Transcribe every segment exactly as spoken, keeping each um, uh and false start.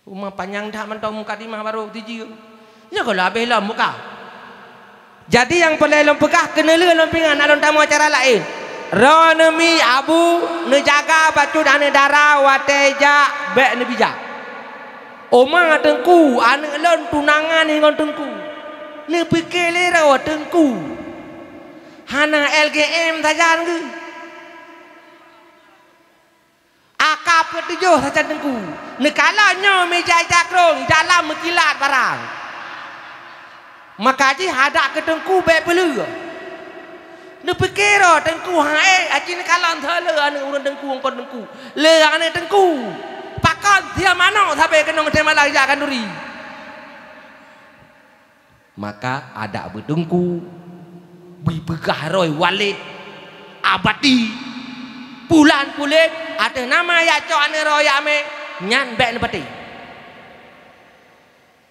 Uma panyang that mantong mukadimah baru tijeueng. Nyoe ka lheueh habéh lom buka. Jadi nyang peureulée lôn peugah keuneulheueh lôn pingan na lôn tamong acara laén. Droeneuh mi Abu neujaga bacut aneuëk dara watée jak bék neubijak. Oma teungku, aneuëk lôn tunangan ngon teungku. Neupike lé droe teungku. Hana L G M sajan geuh. Aka peutujoh sajan teungku. Neukalon nyoe meujaja krong dalam meukilat barang. Maka jih hadak keu teungku bék peuleueh. Neupike droe teungku hai aci neukalon thon le aneuëk ureuëng teungku kon teungku. Le aneuëk teungku. Pakon sia manok sabe keunong teumalah jak kanduri. Maka adak beuteungku, beuipeugah roe Walid, Abati, pulan puléh ateueh nama jak cok aneuëk roe jak mé nyan bék neupatéh.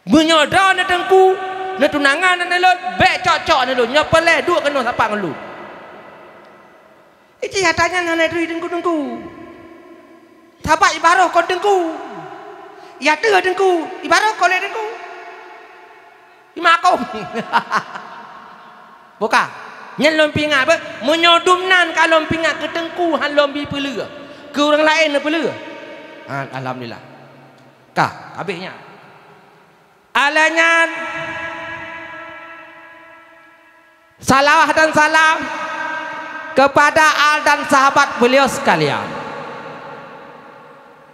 Meunyoe droeneuh teungku neutunangan aneuëk lôn, bék cok-cok aneuëk lôn nyoe peureulée duek keunoe sapat ngon lôn. Iji hata nyan hana turi teungku-teungku. Sabat ibaroh kon teungku. Ya teuh teungku, ibaroh kon lé teungku. Imakong. Buka. Nyan lôn pingat beuh, meunyoe dum nan ka lôn pingat keu teungku han lôn bi peuleueh. Keu ureuëng laén neupeuleueh. Ha, alhamdulillah. Ka, habéh nyan. Alanyan salawat dan salam kepada al dan sahabat beliau sekalian.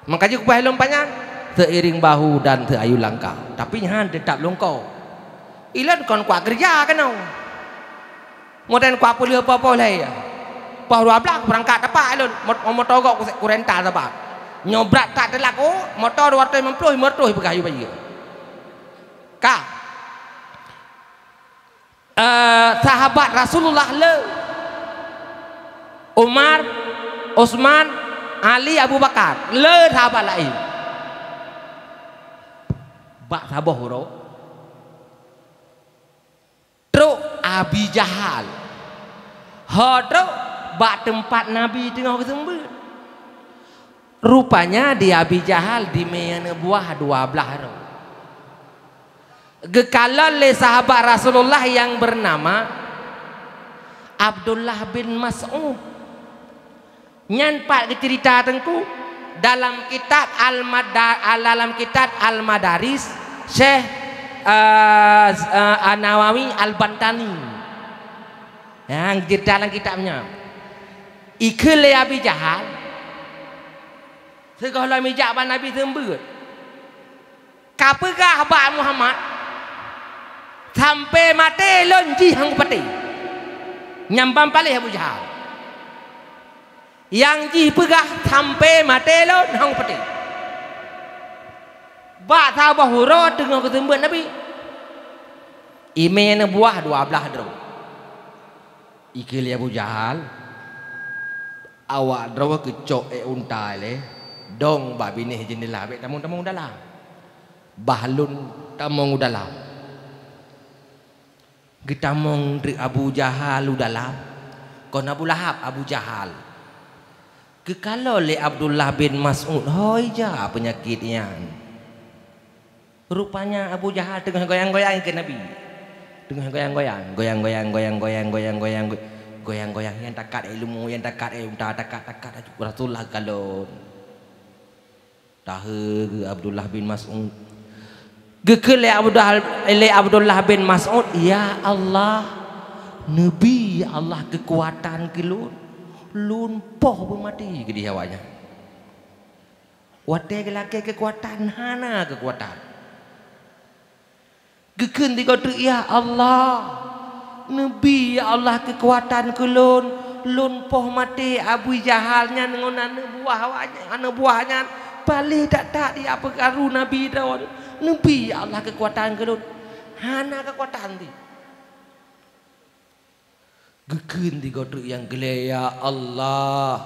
Maka jih kupaih lom panyang, seiring bahu dan seayu langkah. Tapi nyan tetap lungko. Ilon kon kuat kerja keunoe. Modern kuat peuleue poh-poh lhée. Poh dua blaih kubeurangkat tepak ilon. Mot-, moto gok ku-, kurenta tepak. Nyoe brat that teulak ku, moto dua ratus lima puluh, lima ratus peugah yu bayeue. Ka. Eh, sahabat Rasulullah le. Umar, Utsman, Ali, Abu Bakar. Le sahabat laén. Bak saboh uroe. Trok Abi Jahal. Ho trok bak teumpat Nabi teungoh geuseumeubeuet. Rupanya di Abi Jahal dimé aneuëk buah dua blaih droe. Geukalon lé sahabat Rasulullah nyang beunama Abdullah bin Mas'ud. Nyan pat geuceurita teungku dalam kitab Al-Mada-, dalam kitab Al-Madaris Syekh, eh, eh, An-Nawawi Al-Bantani. Nyang geuceurita lam kitab nyan. Ikheun lé Abi Jahal, sigohlom ijak bak Nabi seumeubeuet. Ka peugah bak Muhammad, "Sampai maté lôn jih hang kupatéh." Nyan ban paléh Abu Jahal. Nyang jih peugah, "Sampai maté lôn hang kupatéh." Bak saboh uroe teungoh geuseumeubeuet Nabi. Imé aneuëk buah dua blaih droe. Ikheun lé Abu Jahal, awak droe keucok ék unta lé, dong bak binéh jeundela, bék tamong-tamong u dalam. Bah lôn tamong u dalam. Geutamong treuk Abu Jahal u dalam. Kon Abu Lahab, Abu Jahal. Geukalon lé Abdullah bin Mas'ud, hôi jak peunyakét nyan. Rupanya Abu Jahal teungoh goyang-goyang keu Nabi. Teungoh goyang-goyang, goyang-goyang, goyang-goyang, goyang-goyang, goyang-goyang, nyang takat ilmu, nyang takat ilmu, ta-, takat, takat, Rasulullah kalon. Tahe geu Abdullah bin Mas'ud. Geukheun lé Abdullah, lé Abdullah bin Mas'ud, "Ya Allah, neubi ya Allah keukuatan keu lôn, lôn poh beumaté," geudeh awaknyan. Watée geulakée keukuatan, hana keukuatan. Geukheun di gob treuk, "Ya Allah, neubi ya Allah keukuatan keu lôn, lôn poh maté Abu Jahal nyan ngon aneuëk buah awak nyan, aneuëk buah nyan, paléh that-that di apeukaru Nabi droe. Neubi ya Allah keukuatan keu lôn." Hana keukuatan di. Geukheun di gob treuk nyang keu lhée, "Ya Allah,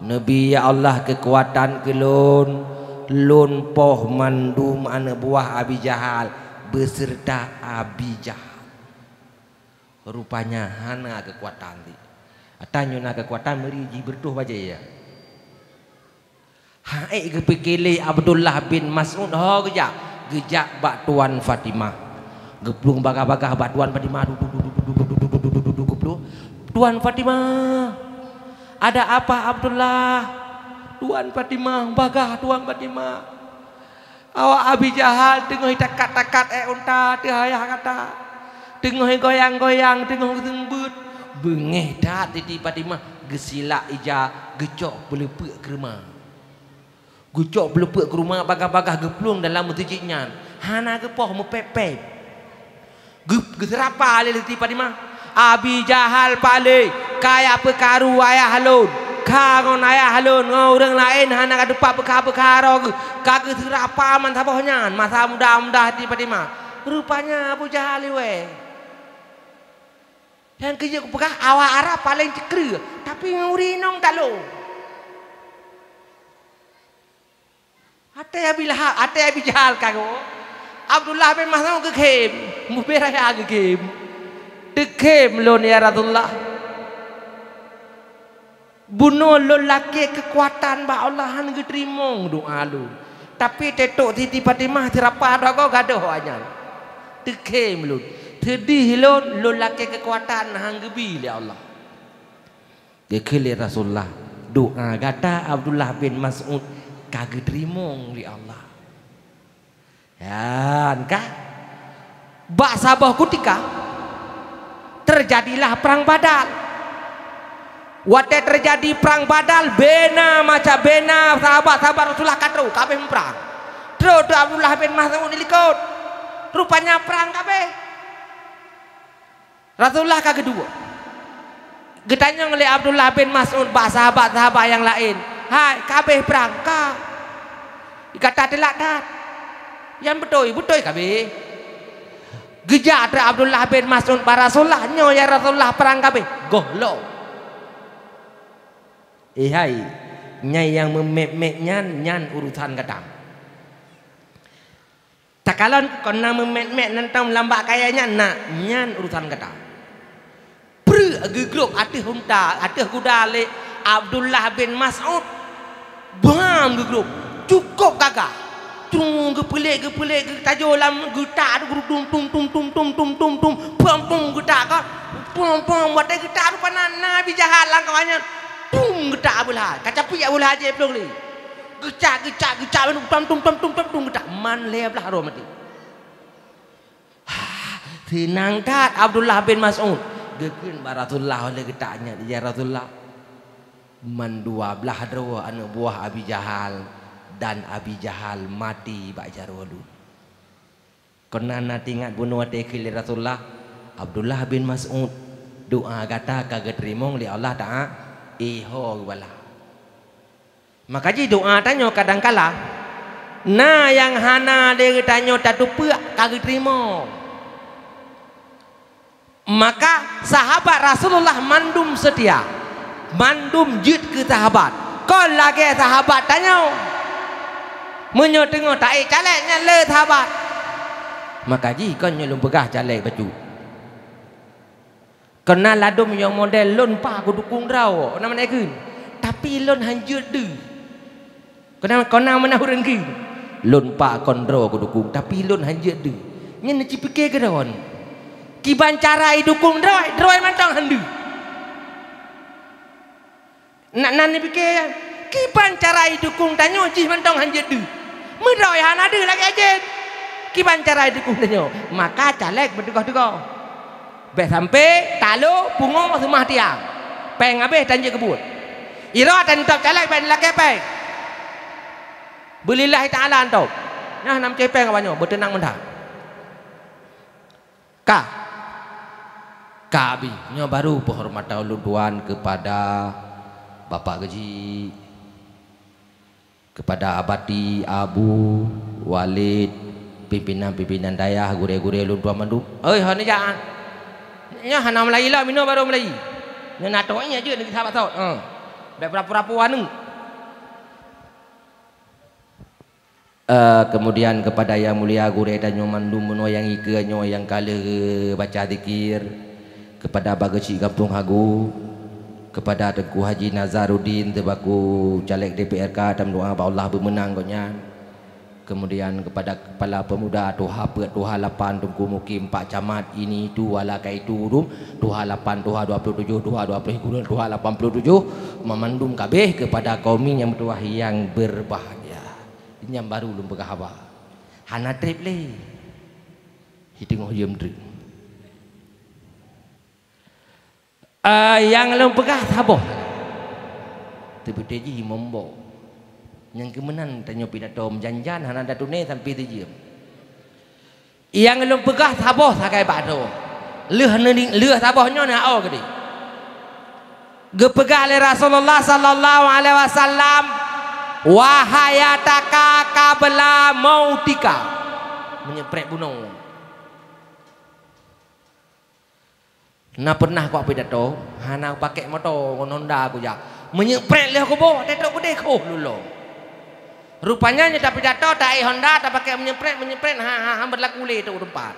neubi ya Allah keukuatan keu lôn, lôn poh mandum aneuëk buah Abi Jahal beuseureuta Abi Jahal." Rupanya hana keukuatan di. Ata nyoe na keukuatan meuri jih beureutoh bajée ya. Hai geupike lé Abdullah bin Mas'ud ho geujak, geujak bak Tuan Fatimah. Geuplueng bagah-bagah bak Tuan Fatimah, du, du, du, geuplueng. "Tuan Fatimah, ada apa Abdullah?" "Tuan Fatimah, bagah Tuan Fatimah. Awak Abi Jahal teungoh takat-takat ék unta teuh ayah gata. Teungoh goyang-goyang, teungoh geuseumeubeuet." Beungéh that Siti Fatimah, geusilak ija, geucok peuleupeuk keu rumoh. Geucok peuleupeuk keu rumoh, bagah-bagah geuplueng dalam meuseujid nyan. Hana geupoh, meupép-pép. Geu-, geuseurapa lé Siti Fatimah. "Abi Jahal paléh, ka jak peukaru ayah lôn. Ka ngon ayah lôn, ngon ureuëng laén hana ka teupah peuka-peuka droe geuh. Ka geuseurapa mantong saboh nyan, masa muda-muda Siti Fatimah." Rupanya Abu Jahal iwée. Nyang keujeuet kupeugah, awak Arab paléng ceukreueh, tapi ngon ureuëng inong talô. Até Abi Lahab, até Abi Jahal ka goe. Abdullah bin Mas'ud geukhém, mubé raya geukhém. "Teukhém lôn, ya Rasulullah. Bunoe lôn lakée keukuatan bak Allah, hana geuteurimong doá lôn. Tapi teutok Siti Fatimah seurapa droe goe gadôh awak nyan. Teukhém lôn. Seudeh lôn, lôn lakée keukuatan hana geubi lé Allah." Geukheun lé Rasulullah, "Doá gata Abdullah bin Mas'ud ka geuteurimong lé Allah." Nyan ka. Bak saboh kutika, teujadilah prang Badar. Watée teujadi prang Badar, bena macam bena sahabat-sahabat Rasulullah ka trok, ka abéh muprang. Trok tu Abdullah bin Mas'ud dilikot. Rupanya prang ka abéh. Rasulullah ka geuduek. Geutanyong lé Abdullah bin Mas'ud bak sahabat-sahabat nyang laén, "Hai, ka abéh prang?" "Ka." "Gata telat that." "Nyan beutôi, beutôi ka abéh." Geujak teuk Abdullah bin Mas'ud bak Rasulullah, "Nyoe ya Rasulullah, prang ka abéh." "Gohlom." "Eh hai, nyang meumét-mét nyan, nyan urusan gata." Takalon kon na meumét-mét nyan tom lam bak kayée nyan, na, nyan urusan gata. Preuk geugrob ateueh unta, ateueh kuda lé Abdullah bin Mas'ud. Bam geugrob, cukôp gagah. Trung geupeulék, geupeulék, geutajoe lam geutak, tum, tum, tum, tum, tum, tum, tum, tum, pom, pom geutak ka. Pom, pom, watée geutak rupa na, na Abi Jahal lam kawan nyan. Tum geutak Abu Lahab, ka capiek Abu Lahab jiplueng lé. Geucak, geucak, geucak, tom, tom, tom, tom, tom, tom, geutak. Man lhée blaih droe maté. Ha, seunang that Abdullah bin Mas'ud. Geukheun bak Rasulullah lé geutak nyan, "Ya Rasulullah, man dua blaih droe aneuëk buah Abi Jahal dan Abi Jahal maté bak jaroe lôn." Keunan na teuingat bunoe watée kheun lé Rasulullah, "Abdullah bin Mas'ud, doá gata ka geuteurimong lé Allah Taala." Iho geubala. Maka jih doá tanyoe kadang kala na nyang hana lé geutanyoe tateupeue ka geuteurimong. Maka sahabat Rasulullah mandum seutia, mandum jeuet keu sahabat. Kon lagée sahabat tanyoe, meunyoe teungoh taék caleg nyan le sahabat. Maka jih kon nyoe lôn peugah caleg bacut. Keunan ladôm nyang model lôn pa kudukung droe, na meunan kheun. Tapi lôn hanjeuet deuh. Keunan, keunan meunan ureuëng kheun. Lôn pa kon droe kudukung, tapi lôn hanjeuet deuh. Nyan neucipike keudroe. Kiban cara idukung droe, droe mantong han deuh. Nak nan nipike, kiban cara idukung tanyoe jih mantong hanjeuet deuh. Meudroe hana deuh lagée jén. Kiban cara idukung tanyoe, maka caleg beuteugah-teugah. Bék sampe talo pungo seumah tiang. Péng habéh tanjeuet keubuet. Ira tan top caleg bék lakée péng. Beulillahi taala antop. Nyan nam cai péng awaknyoe beuteunang meudah. Ka. Ka abih. Nyoe baru penghormatan ulôn tuan kepada Bapak Geuchik, kepada Abati, Abu, Walid, pimpinan-pimpinan dayah, gurée-gurée ulôn tuan mandum. Oi, hana jak. Nyoe hana meulayi lom, inoe baru meulayi. Nyoe na toh nyan jeuet nyoe sahabat sot. Ha. Bék pura-pura puan nyoe. Eh, kemudian kepada Yang Mulia Gurée tanyoe mandum bunoe nyang ikeue nyoe nyang ka lheueh baca zikir, kepada Bapak Geuchik Gampông Hago, Kepada Teungku Haji Nazaruddin selaku caleg D P R K, tameudoa bak Allah beumeunang gobnyan. Kemudian kepada Kepala Pemuda Tuha Peuet Tuha Lapan Teungku Mukim, Pak Camat, ini itu, wala ka itu, dum, Tuha Lapan, Tuha dua puluh tujuh, Tuha dua puluh gurun, Tuha lapan puluh tujuh, meumandum kabeh kepada kaum nyang meutuwah nyang berbahagia. Nyan baru lôn peugah haba. Hana treb lé. Hi teungoh jeuem treb. Ah, nyang lôn peugah saboh. Teupeuteuji mombok. Nyang keumeunan tanyoe pidato meujan-jan hana tatuné sampai sijeuem. Nyang lôn peugah saboh sagai bak droe. Lheueh neuning-, lheueh saboh nyoe neuhao keudeh. Geupeugah lé Rasulullah sallallahu alaihi wasallam, "Wa hayataka qabla mautika." Meunyoe preh bunoe. Na pernah kupidato, hana pakèk moto ngon honda kujak. Meunyoe preh lheueh kuboh, teutap keudeh khoh lulong. Rupanya nyoe tapidato, taék honda, tapakèk meunyoe preh, meunyoe preh, ha, ha, ha, berlaku lé teuk teumpat.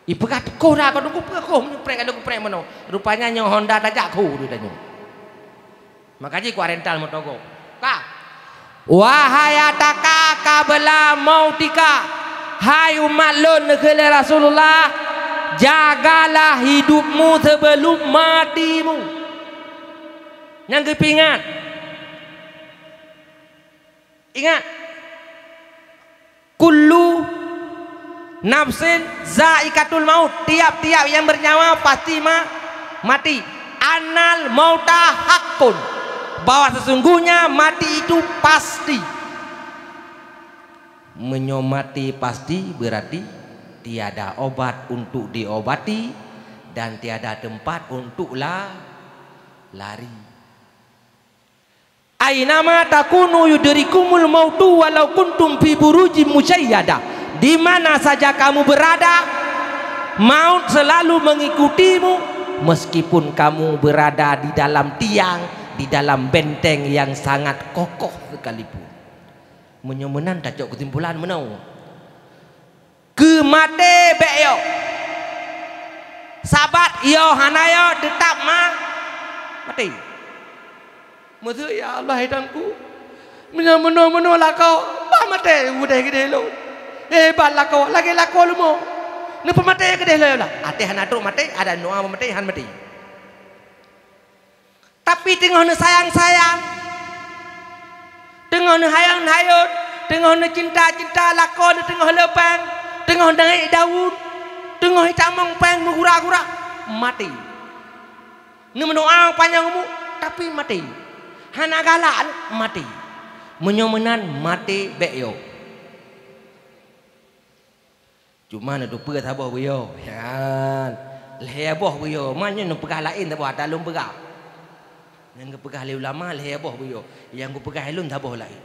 Ipeugah khoh dah, ka dong kupeugah khoh, meunyoe preh, ka dong kupreh meunoe. Rupanya nyoe honda tajak khoh di tanyoe. Maka jih kuat rental moto gob. Ka. "Wa hayataka qabla mautika." Hai umat lôn, kheun lé Rasulullah, jagalah hidupmu sebelum matimu. Nyang geupeuingat. Ingat. "Kullu nafsin zaikatul maut," tiap-tiap yang bernyawa pasti ma-, mati. "Annal mauta haqqun," bahwa sesungguhnya mati itu pasti. Meunyoe mati pasti, berarti tiada obat untuk diobati dan tiada tempat untuk la-, lari. "Ainama takunu yudrikumul mautu walau kuntum fi burujim musyayyadah." Di mana saja kamu berada, maut selalu mengikutimu, meskipun kamu berada di dalam tiang, di dalam benteng yang sangat kokoh sekalipun. Meunyoe meunan tacok keusimpulan meunoe. Keu maté bèk yo. Sabat yo hana yo, teutap ma-, maté. Meuseue, "Ya Allah, hai Tuhanku, meunyoe meunoe-meunoe lakoe, bah maté udeh keudeh lôn. Hebat lakoe, lagèe lakoe leumo. Neupeumaté keudeh lôn, ya Allah." Até hana trok maté, adak neudoa maté, han maté. Tapi teungoh neusayang-sayang, teungoh neuhayôn-hayôn, teungoh neucinta-cinta lakoe, teungoh le péng, teungoh naik daun, teungoh itamong péng meugura-gura, maté. Neumeudoa panyang umu, tapi maté. Hana galak, maté. Meunyoe meunan, maté bèk yo. Cuma neuteupeue saboh beuyo. Nyan. Lhèe boh beuyo. Ma nyoe neupeugah laén saboh ata lôn peugah. Nyang geupeugah lé ulama lhèe boh beuyo. Nyang geupeugah lôn saboh laén.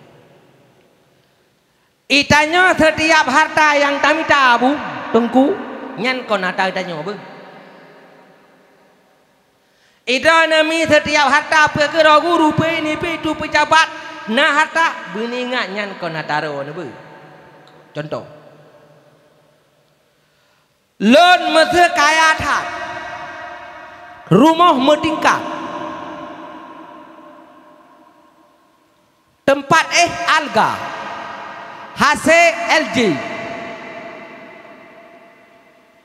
Itanyoe setiap harta nyang tamita bu, Teungku, nyan kon ata itanyoe beuh. Idroe neumi setiap harta, peue keudroe guru, peue ini, peue itu, peujabat, na harta, beuneuingat nyan kon harta droe neuh beuh. Contoh, lôn meuseu kaya that, rumoh meutingkat. Teumpat éh alga, hasé L J,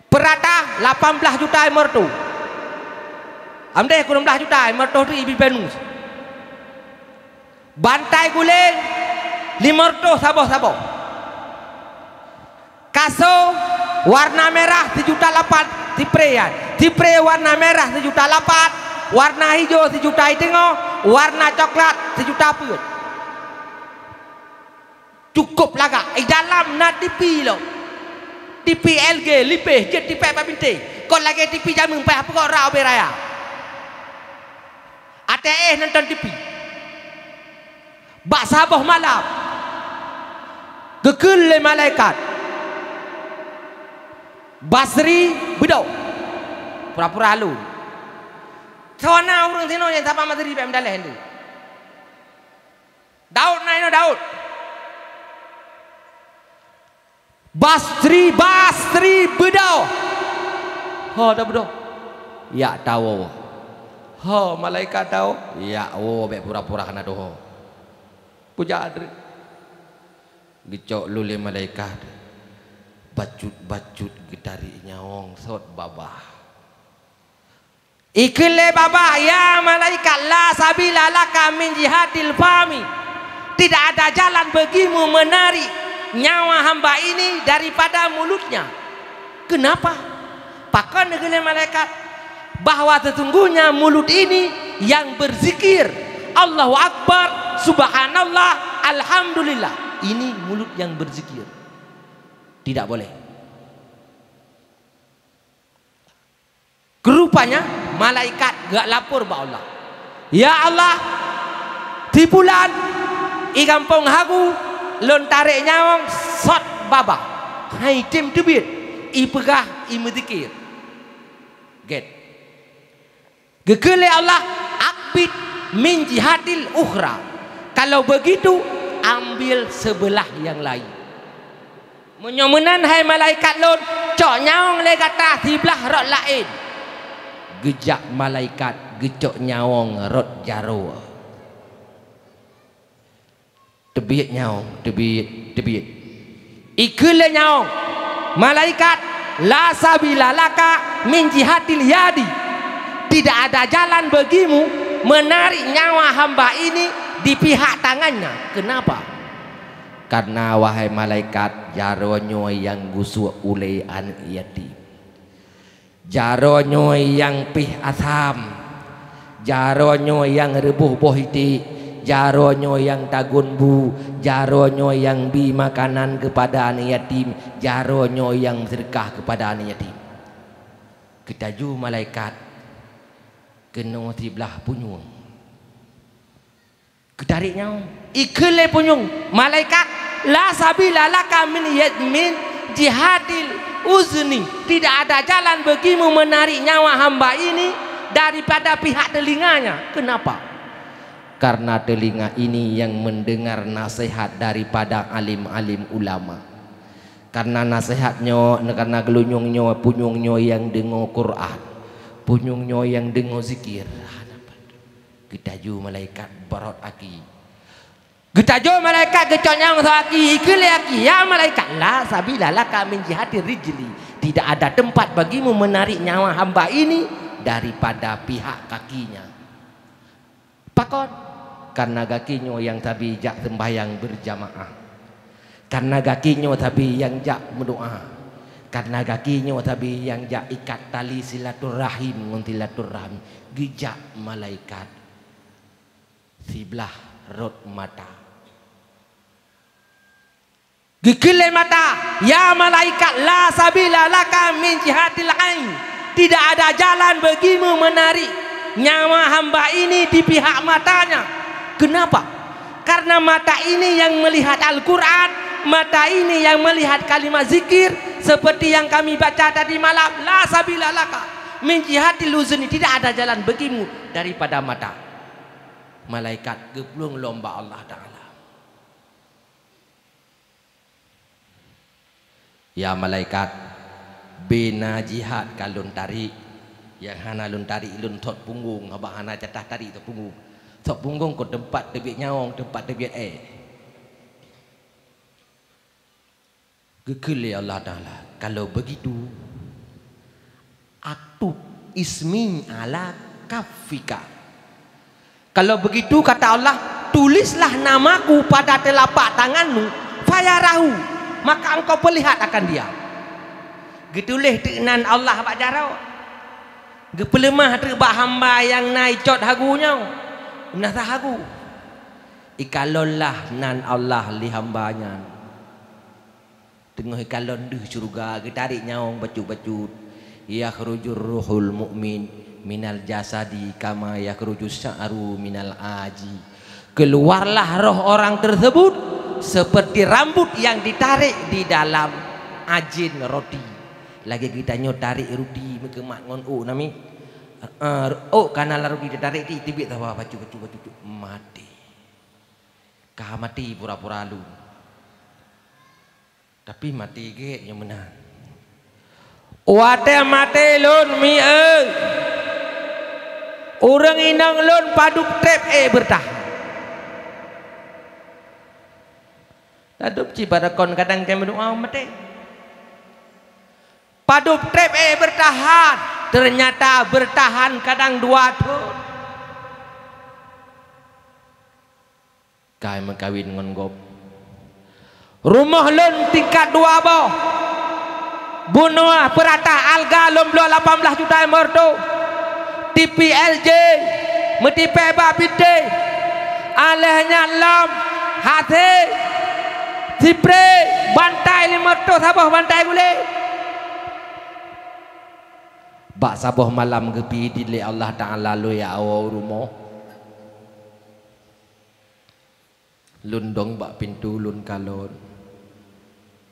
peurata lapan blaih juta lima reutôh. Amdeh ku enam blaih juta lima reutôh tu ibi bonus. Bantai guléng lima reutôh saboh-saboh. Kaso warna merah sijuta lapan, sipre nyan. Sipre warna merah sijuta lapan, warna ijo sijuta siteungoh, warna coklat sijuta peuet. Cukôp lagak. I dalam na T V lom. T V L G, lipéh, jeuet tipék bak bintéh. Kon lagèe T V jameun payah peugöt rot ubé raya. Até éh nonton T V. Bak saboh malam, geukheun lé malaikat, "Basri beudôh." Pura-pura lôn. Soe na ureueng sinoe nyang saba Basri bèk meudaléh lé. Daud na inoe, Daud. "Basri, Basri beudôh." Ho, dah beudôh. Yak tawoe. "Ho, malaikat tao?" "Ya, woe, bék pura-pura hana teuho." Peujak treuk. Geucok lôn lé malaikat. Bacut-bacut geutarek nyawöng sot babah. Ikheun lé babah, "Ya malaikat, la sabila laka min jihatil fami. Tidak ada jalan bagimu menarik nyawa hamba ini daripada mulutnya." Kenapa? Pakon, ikheun lé malaikat, bahwa sesungguhnya mulut ini yang berzikir, "Allahu Akbar, Subhanallah, Alhamdulillah." Ini mulut yang berzikir. Tidak boleh. Rupanya malaikat geulapor bak Allah, "Ya Allah, si pulan i gampông Hagu lôn tarek nyawöng sot babah, han item teubiet, ipeugah, imeuzikir." Gét. Geukheun lé Allah, "Aqbid min jihatil ukhra." Kalau begitu, ambil sebelah yang lain. "Meunyoe meunan, hai malaikat lôn, cok nyawöng lé gata siblah rot laén." Geujak malaikat geucok nyawöng rot jaroe. Teubiet nyawöng, teubiet, teubiet. Ikheun lé nyawöng, "Malaikat, la sabila laka min jihatil yadi. Tidak ada jalan bagimu menarik nyawa hamba ini di pihak tangannya." Kenapa? Karena, wahai malaikat, jaroe nyoe nyang geusuek ulée aneuëk yatim. Jaroe nyoe nyang pih asam, jaroe nyoe nyang reuboh boh iték, jaroe nyoe nyang tagun bu, jaroe nyoe nyang bi makanan keupada aneuëk yatim, jaroe nyoe nyang meuseudeukah keupada aneuëk yatim. Geutaju malaikat keunoe siblah punyueng. Geutarek nyawöng. Ikheun lé punyueng, "Malaikat, la sabila laka min yad-, min jihatil uzni. Tidak ada jalan bagimu menarik nyawa hamba ini daripada pihak telinganya." Kenapa? Karena telinga ini yang mendengar nasihat daripada alim-alim ulama. Karena nasihat nyoe, karena geulunyueng nyoe, punyueng nyoe nyang deungoe Quran, punyueng nyoe nyang deungoe zikir. Geutaju malaikat barot aki. Geutaju malaikat geucok nyawöng sot aki, ikheun lé aki, "Ya malaikat, la sabila laka min jihati rijli. Tidak ada tempat bagimu menarik nyawa hamba ini daripada pihak kakinya." Pakon? Karena gaki nyoe nyang sabe jak seumbahyang berjamaah. Karena gaki nyoe sabe nyang jak meudoa. Karena gaki nyoe sabe nyang jak ikat tali silaturahim ngon silaturahmi. Geujak malaikat siblah rot mata. Geukheun lé mata, "Ya malaikat, la sabila laka min jihatil ain. Tidak ada jalan bagimu menarik nyawa hamba ini di pihak matanya." Kenapa? Karena mata ini yang melihat Al-Quran, mata ini yang melihat kalimat zikir, seperti yang kami baca tadi malam, "La sabila laka min jihatil uzni." Tidak ada jalan bagimu daripada mata. Malaikat geuplueng lom bak Allah Taala. "Ya malaikat, bina jihat ka lôn tarik, nyang hana lôn tarik lôn sot punggong, haba hana jatah tarik sot punggong. Sot punggong kon teumpat teubiet nyawöng, teumpat teubiet éh." Geukheun lé Allah Taala, "Kalau begitu, aktub ismi ala kaffika." "Kalau begitu," kata Allah, "tulislah namaku pada telapak tanganmu, fayarahu, maka engkau perlihat akan dia." Geutuléh teuk nan Allah bak jaroe. Geupeuleumah teuk bak hamba nyang na icot hagu nyoe, meunasah hagu. Ikalonlah nan Allah lé hamba nyan. Teungoh ikalon deuh syeuruga, geutarek nyawöng bacut-bacut. "Yakhrujur ruhul mu'min minal jasadi kama yakhrujus sya'ru minal aji." Keluarlah roh orang tersebut seperti rambut yang ditarik di dalam ajin roti. Lagée geutanyoe tarek roti meukeumat ngon ôk nami. Eh, ôk kana lam roti teutarek ti, teubiet sawa bacut-bacut-bacut, maté. Ka maté pura-pura lôn. Tapi maté gét nyang meunan. Watée maté lôn mieu, Ureuëng inong lôn padub treb ék beurtahan. Tadub cit bak rakon kadang keu meudoá maté. Padub treb ék beurtahan, teunyata beurtahan kadang dua thon. Kai meukawen ngon gob. Rumoh lôn tingkat dua boh. Bunoe peuratah alga lôn bloe lapan blaih juta lima reutôh. T P L J meutipék bak bintéh. Aléh nyan lom hasé sipré bantai lima reutôh saboh bantai gulé. Bak saboh malam geupiet lé Allah Taala lôn jak woe u rumoh. Lôn dong bak pintoe lôn kalon,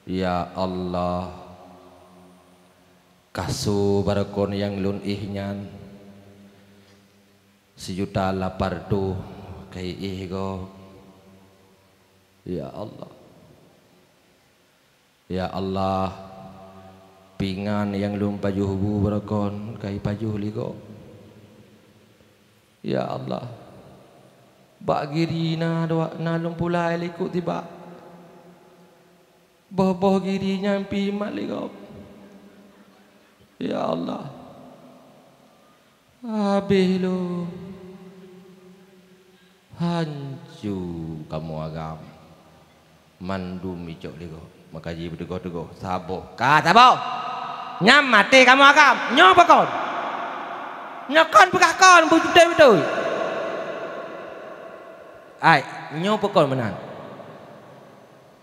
"Ya Allah, kasoe barokon nyang lôn éh nyan, sijuta lapan reutôh kai éh gob. Ya Allah." Ya Allah, pingan nyang lôn pajoh bu barokon kai pajoh lé gob. Ya Allah, bak giri na dua na lôn pulai likot tibak. Boh-boh giri nyan pih mat lé gob. Ya Allah, habéh lôn. Hanco kamoe agam. Mandum icok lé gob. Maka jih beuteugoh-teugoh. Saboh. Ka saboh. Nyan maté kamoe agam. Nyoe pakon? Nyoe kon peugah kon beutôi-beutôi. Ai, nyoe pakon meunan?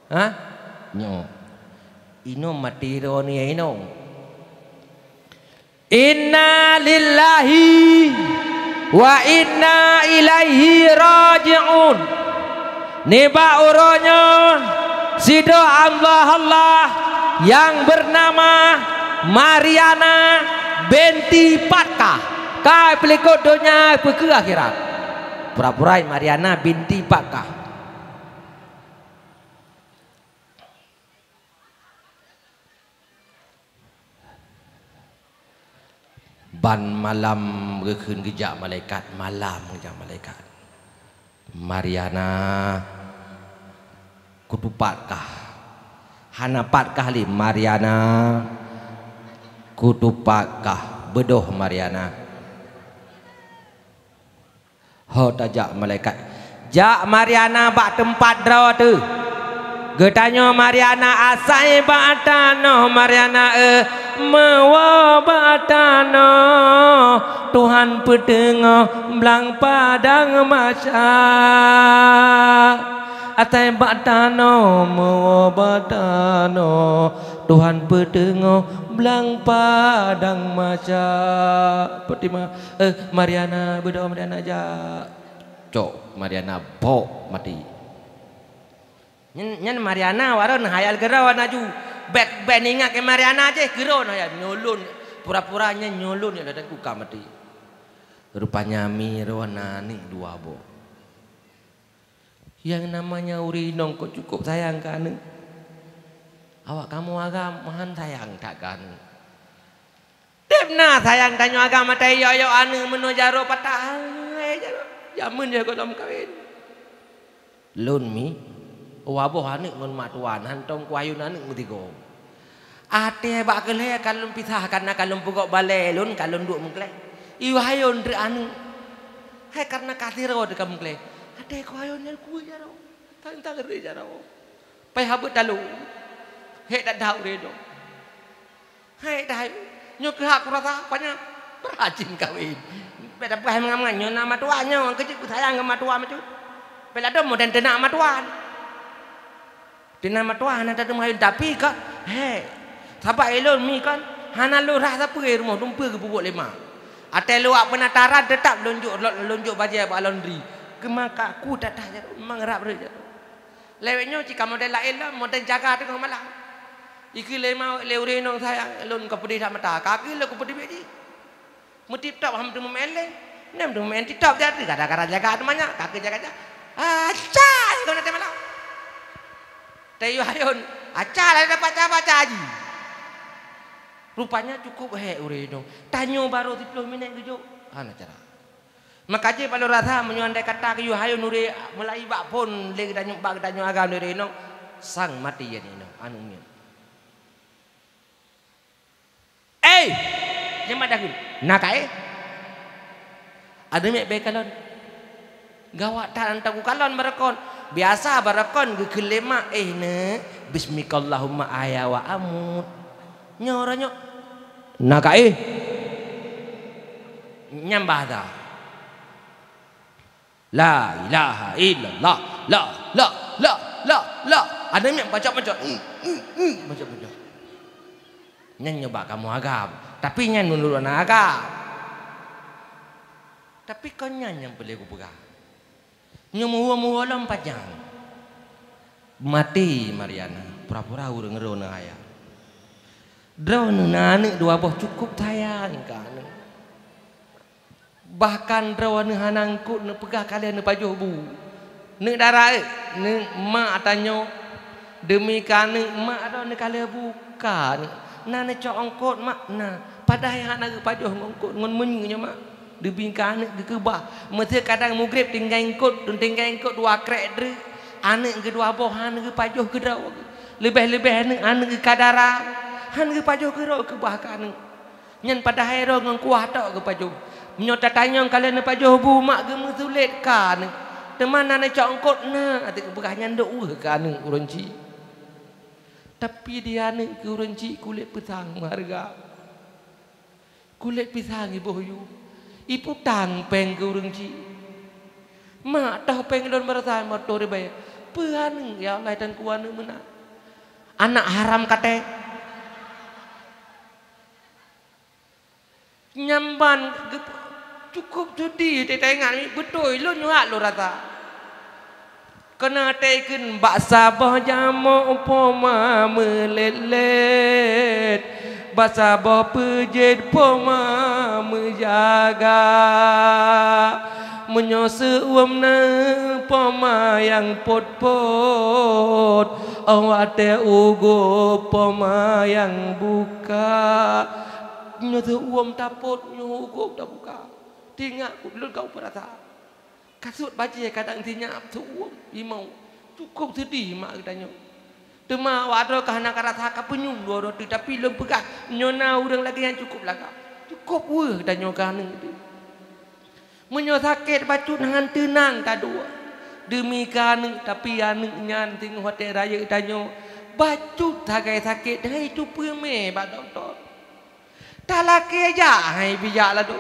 Ha? Nyoe. Inong maté droeneuh inong. Inna lillahi wa inna ilaihi raji'un. Nibak uroe nyoe, sidroe Allah-Allah nyang beunama Mariana binti Patkah ka peulikot donya peukeue akhirat. Pura-pura Mariana binti Patkah. Ban malam geukheun geujak malaikat, malam geujak malaikat. Mariana, kutupat kah? Hana pat kah lé Mariana, kutupat kah? Beudôh Mariana. Ho tajak malaikat, "Jak Mariana bak teumpat droe teuh." Geutanyoe Mariana, "Asai bak tanoh Mariana, eh, meuwoe bak tanoh, Tuhan peuteungoh blang padang mahsyar." Asai bak tanoh, meuwoe bak tanoh, Tuhan peuteungoh blang padang mahsyar. Fatimah, Eh, Mariana, beudôh Mariana jak. Cok, Mariana bok maté. Nyan, nyan Mariana waron hayal keudroe laju. Bèk, bèk ingat keu Mariana jih keudroe hayal. Nyoe lôn, pura-pura nyan nyoe lôn nyang datang kuka maté. Rupanya mi roh na aneuk dua boh. Nyang namanya ureueng inong kok cukup sayang keu aneuk. Awak kamoe agam meuhan sayang that keu aneuk. Deb na sayang tanyoe agam ata iyok-iyok aneuk meunoe jaroe patah. Hai jaroe. Jameun jih gohlom kawen. Lôn mi, dua boh aneuk ngon mak tuan, hantom kuayun aneuk meusigoe. Até bak keulhèe ka lôn pisah, kareuna ka lôn peugok balèe lôn, ka lôn duek meuklèe. Iwayôn treuk aneuk. Hai kareuna ka sidroe teuka meuklèe. Até kuayôn nyan kueh jaroe. Tang-tang ré jaroe. Pai habeuet talo. Hék that-that ureueng inong. Hék that. Nyoe keuh hak kurasa, panya beurajin kawen. Bèk tapeugah mangat-mangat, nyoe na matuan nyoe, keujeuet beusayang ngon matuan bacut. Bèk ladôm modern teunak matuan. Teunang meutuah hana tadeueng hayun, tapi ka, he, sabab ilôn mi kon hana lôn rhah sapeue rumoh, dumpeue geupeubuet lé ma. Até lôn wak peunataran teutap lôn jok, lôn jok bajèe bak laundry. Keuma ka ku that-that jaroe, memang rab rhot jaroe. Lewat nyoe cit ka model laén lom, model jaga teungoh malam. Ikeu lé ma lé ureueng inong sayang, lôn ka peudeh that mata, ka keuh lôn kupeuteubiet jih. Meutip-top hom teumeu'en lé. Nem teumeu'en tip-top jadi gara-gara jaga teumanya, ka keuh jaga-jaga. Aca, kau nanti malam. Tayue hayôn, aca lah dapat baca-baca haji. Rupanya cukup hék ureueng inong. Tanyoe barô siplôh minèt geujok. Hana cara. Maka jih bak lôn rasa meunyoe andai kata geuyue hayeu nuri meulayi bak phon lé geutanyoe, bak geutanyoe agam nuri inong, sang maté nyan inong, aneuk nyan. Eh! Nyan mak dah kheun. Na ka eh? Aneuk miet bèe kalon. Gawat that, anta kukalon barakon. Biasa barakon geukheun lé mak, "Eh, neuk, bismikallahumma ahya wa amut." Nyoe uroe nyoe, "Na ka eh?" Nyan bahasa. La ilaha illallah. La, la, la, la, la. Aneuk miet baca-baca. Hmm, hmm, hmm, baca-baca. Nyan nyoe bak kamoe agam. Tapi nyan meunurot na agam. Tapi kon nyan nyang peureulèe kupeugah. Nyoe meuhue-meuhue lom panyang. Maté Mariana, pura-pura ureueng droeneuh hayat. Droeneuh na aneuk dua boh cukôp sayang keu aneuk. Bahkan droeneuh hana eungkôt neupeugah ka lheueh neupajoh bu. Neuk dara, eh, neuk mak tanyoe, deumi keu aneuk mak droeneuh ka lheueh bu ka aneuk. Na neucok eungkôt mak, na. Padahai hana geupajoh ngon eungkôt, ngon meunyeue nyoe mak. Deumi keu aneuk geukeubah. Meuseu kadang mugreb tinggai eungkôt, tinggai eungkôt dua krek dreuek. Aneuk geuh dua boh hana geupajoh keu droe. Leubeh-leubeh aneuk, aneuk geuh ka dara, hana geupajoh keu droe, keubah keu aneuk. Nyan padahai droe ngon kuah tok geupajoh. Meunyoe tatanyong ka lheueh neupajoh bu mak geumeusulet ka aneuk. Teuma na neucok eungkôt na, até geupeugah nyan dok weueh keu aneuk ureueng chik. Tapi di aneuk keu ureueng chik kulét pisang meuhareuga. Kulét pisang iboh yue. Iputang péng keu ureueng chik. Mak toh péng lôn baroesa moto ribèe. Peue aneuk, ya Allah, dan ku aneuk meunan. Anak haram katé. Nyan ban geup-, cukôp seudeh teuingat, beutôi lôn nyoe lôn rasa. Keuneuk teukeun bak saboh jamok poma meulét-lét, bak saboh peujeuet poma meujaga. Meunyoe seu-uem na poma nyang pôt-pôt, óh watèe ugoe poma nyang buka. Nyoe seu-uem tapôt, nyoe ugoe tabuka. Teuingat lôn ka peurasa. Kasut bajèe kadang sinyak seu-uem, imong. Cukôp seudeh mak geutanyoe. Teuma awak droe ka hana karasa, ka peunyum dua droe teuh, tapi lôn peugah, nyoe na ureueng lagèe nyan cukôp lagak. Cukôp weueh geutanyoe keu aneuk teuh. Meunyoe sakét bacut han teunang taduek. Deumi keu aneuk, tapi aneuk nyan singoh watèe rayeuk tanyoe bacut sagai sakét, hai cupeue mé bak dokto. Talakèe jak hai bijak ladôm.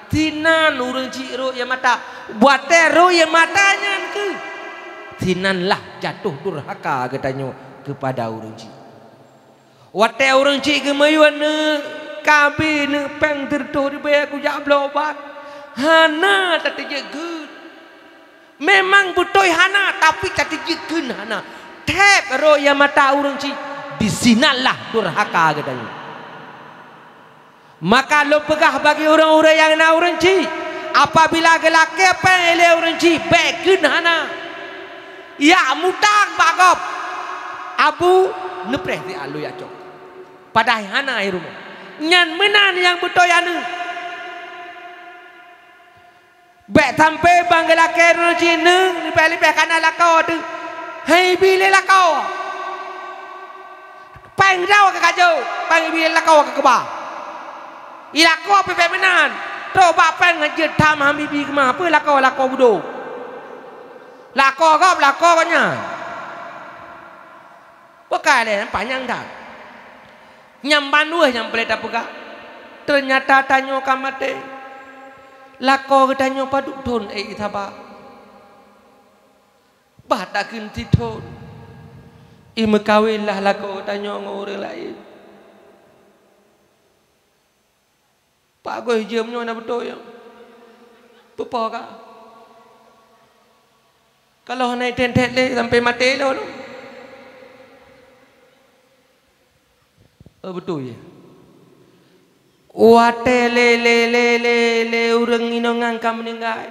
Sinan ureueng chik rhot ié mata. Watèe rhot ié mata nyan kheueh, sinanlah jatoh durhaka geutanyoe keupada ureueng chik. Watèe ureueng chik geumiyueb neuk, ka abéh neuk péng sireutôh ribèe kujak bloe ubat, hana tateubiet kheun. Memang beutôi hana, tapi tateubiet kheun hana. Thèb rhot ié mata ureueng chik, disinanlah durhaka geutanyoe. Maka lôn peugah bagi ureueng-ureueng nyang na ureueng chik, apabila geulakèe péng ilèe ureueng chik, bèk kheun hana. Jak mutang bak gob. Abu, neupreh siat lôn jak cok. Padahai hana i rumoh. Nyan meunan nyang beutôi aneuk. Bèk sampoe ban geulakèe droe jih neuk leubeh-leubeh kana lakoe teuh. Hai bi lé lakoe. Péng droe ka kajok, péng ibi lé lakoe ka keubah. I lakoe pih bèk meunan. Trok bak péng jeuet tham han bibi keumah, peue lakoe, lakoe budok. Lakoe gob, lakoe gobnyan. Bukai lé panyang that. Nyang ban weueh nyang peureulèe tapeugah. Teunyata tanyoe ka maté. Lakoe geutanyoe padub thon ék saba. Bah takheun sithon. I meukawen lah lakoe geutanyoe ngon ureueng laén. Pak Agus jeuem nyoe na beutôi nyoe. Peupo ka. Kalau hana itét-tét lé sampai maté lôn. Oh, beutôi. Watèe lé, lé, lé, lé, lé ureueng inong nyan ka meuninggai.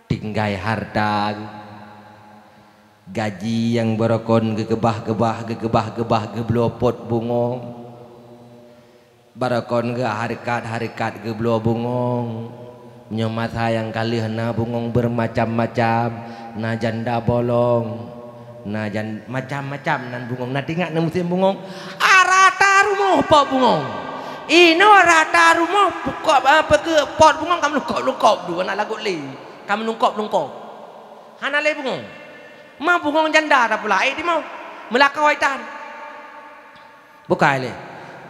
Tinggai hareuta. Gaji nyang barokon geukeubah-keubah, geukeubah-keubah geubloe pot bungong. Barokon geuhareukat-hareukat geubloe bungong. Nyoe masa nyang ka lheueh na bungöng beureumacam-macam, na janda bolong, na jan-, macam-macam nan bungöng. Na teuingat na musém bungöng? Rata rumoh pot bungöng. Inoe rata rumoh pukok, eh, peue keuh pot bungöng ka meulungkop-lungkop dua na lagot lé. Ka meulungkop-lungkop. Hana lé bungöng. Ma bungöng janda tapula, eh, di moh. Meulakoe itan. Bukai lé.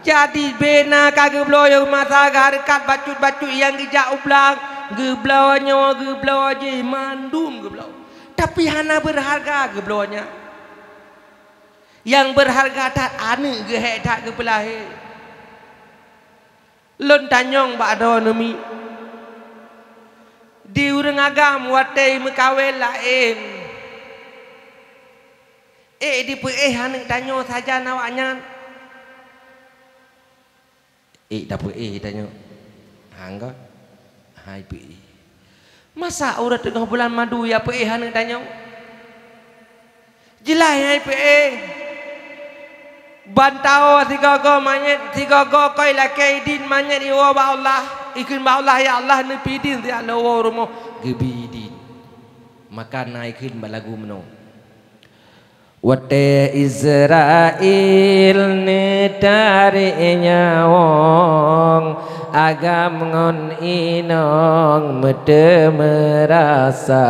Jadi, bena ka geubloe masa geuhareukat bacut-bacut nyang geujak u blang, geubloe nyoe, geubloe jih, mandum geubloe. Tapi hana beureuharga geubloe nyan. Nyang beureuharga that aneuk geuhék that geupeulahé. Lôn tanyong bak droeneuh miet, di ureuëng agam watée meukawén laén, ék dipeuéh aneuk tanyoe sajan awaknyan? Ék tapeuéh tanyoe? Hangga? Hai peuéh. Masa uroe teungoh bulan madu ya peuéh aneuk tanyoe? Jeulaih hai peuéh. Ban tawoe sigoe-goe manyét, sigoe-goe kôi lakée idin manyét iwoe bak Allah. Ikheun bak Allah, "Ya Allah, neupidin siat lôn woe rumoh." Geubi idin. Maka na ikheun bak lagu meunoe. Watée Israel neutarek nyawöng, agam ngon inong meuteumeurasa.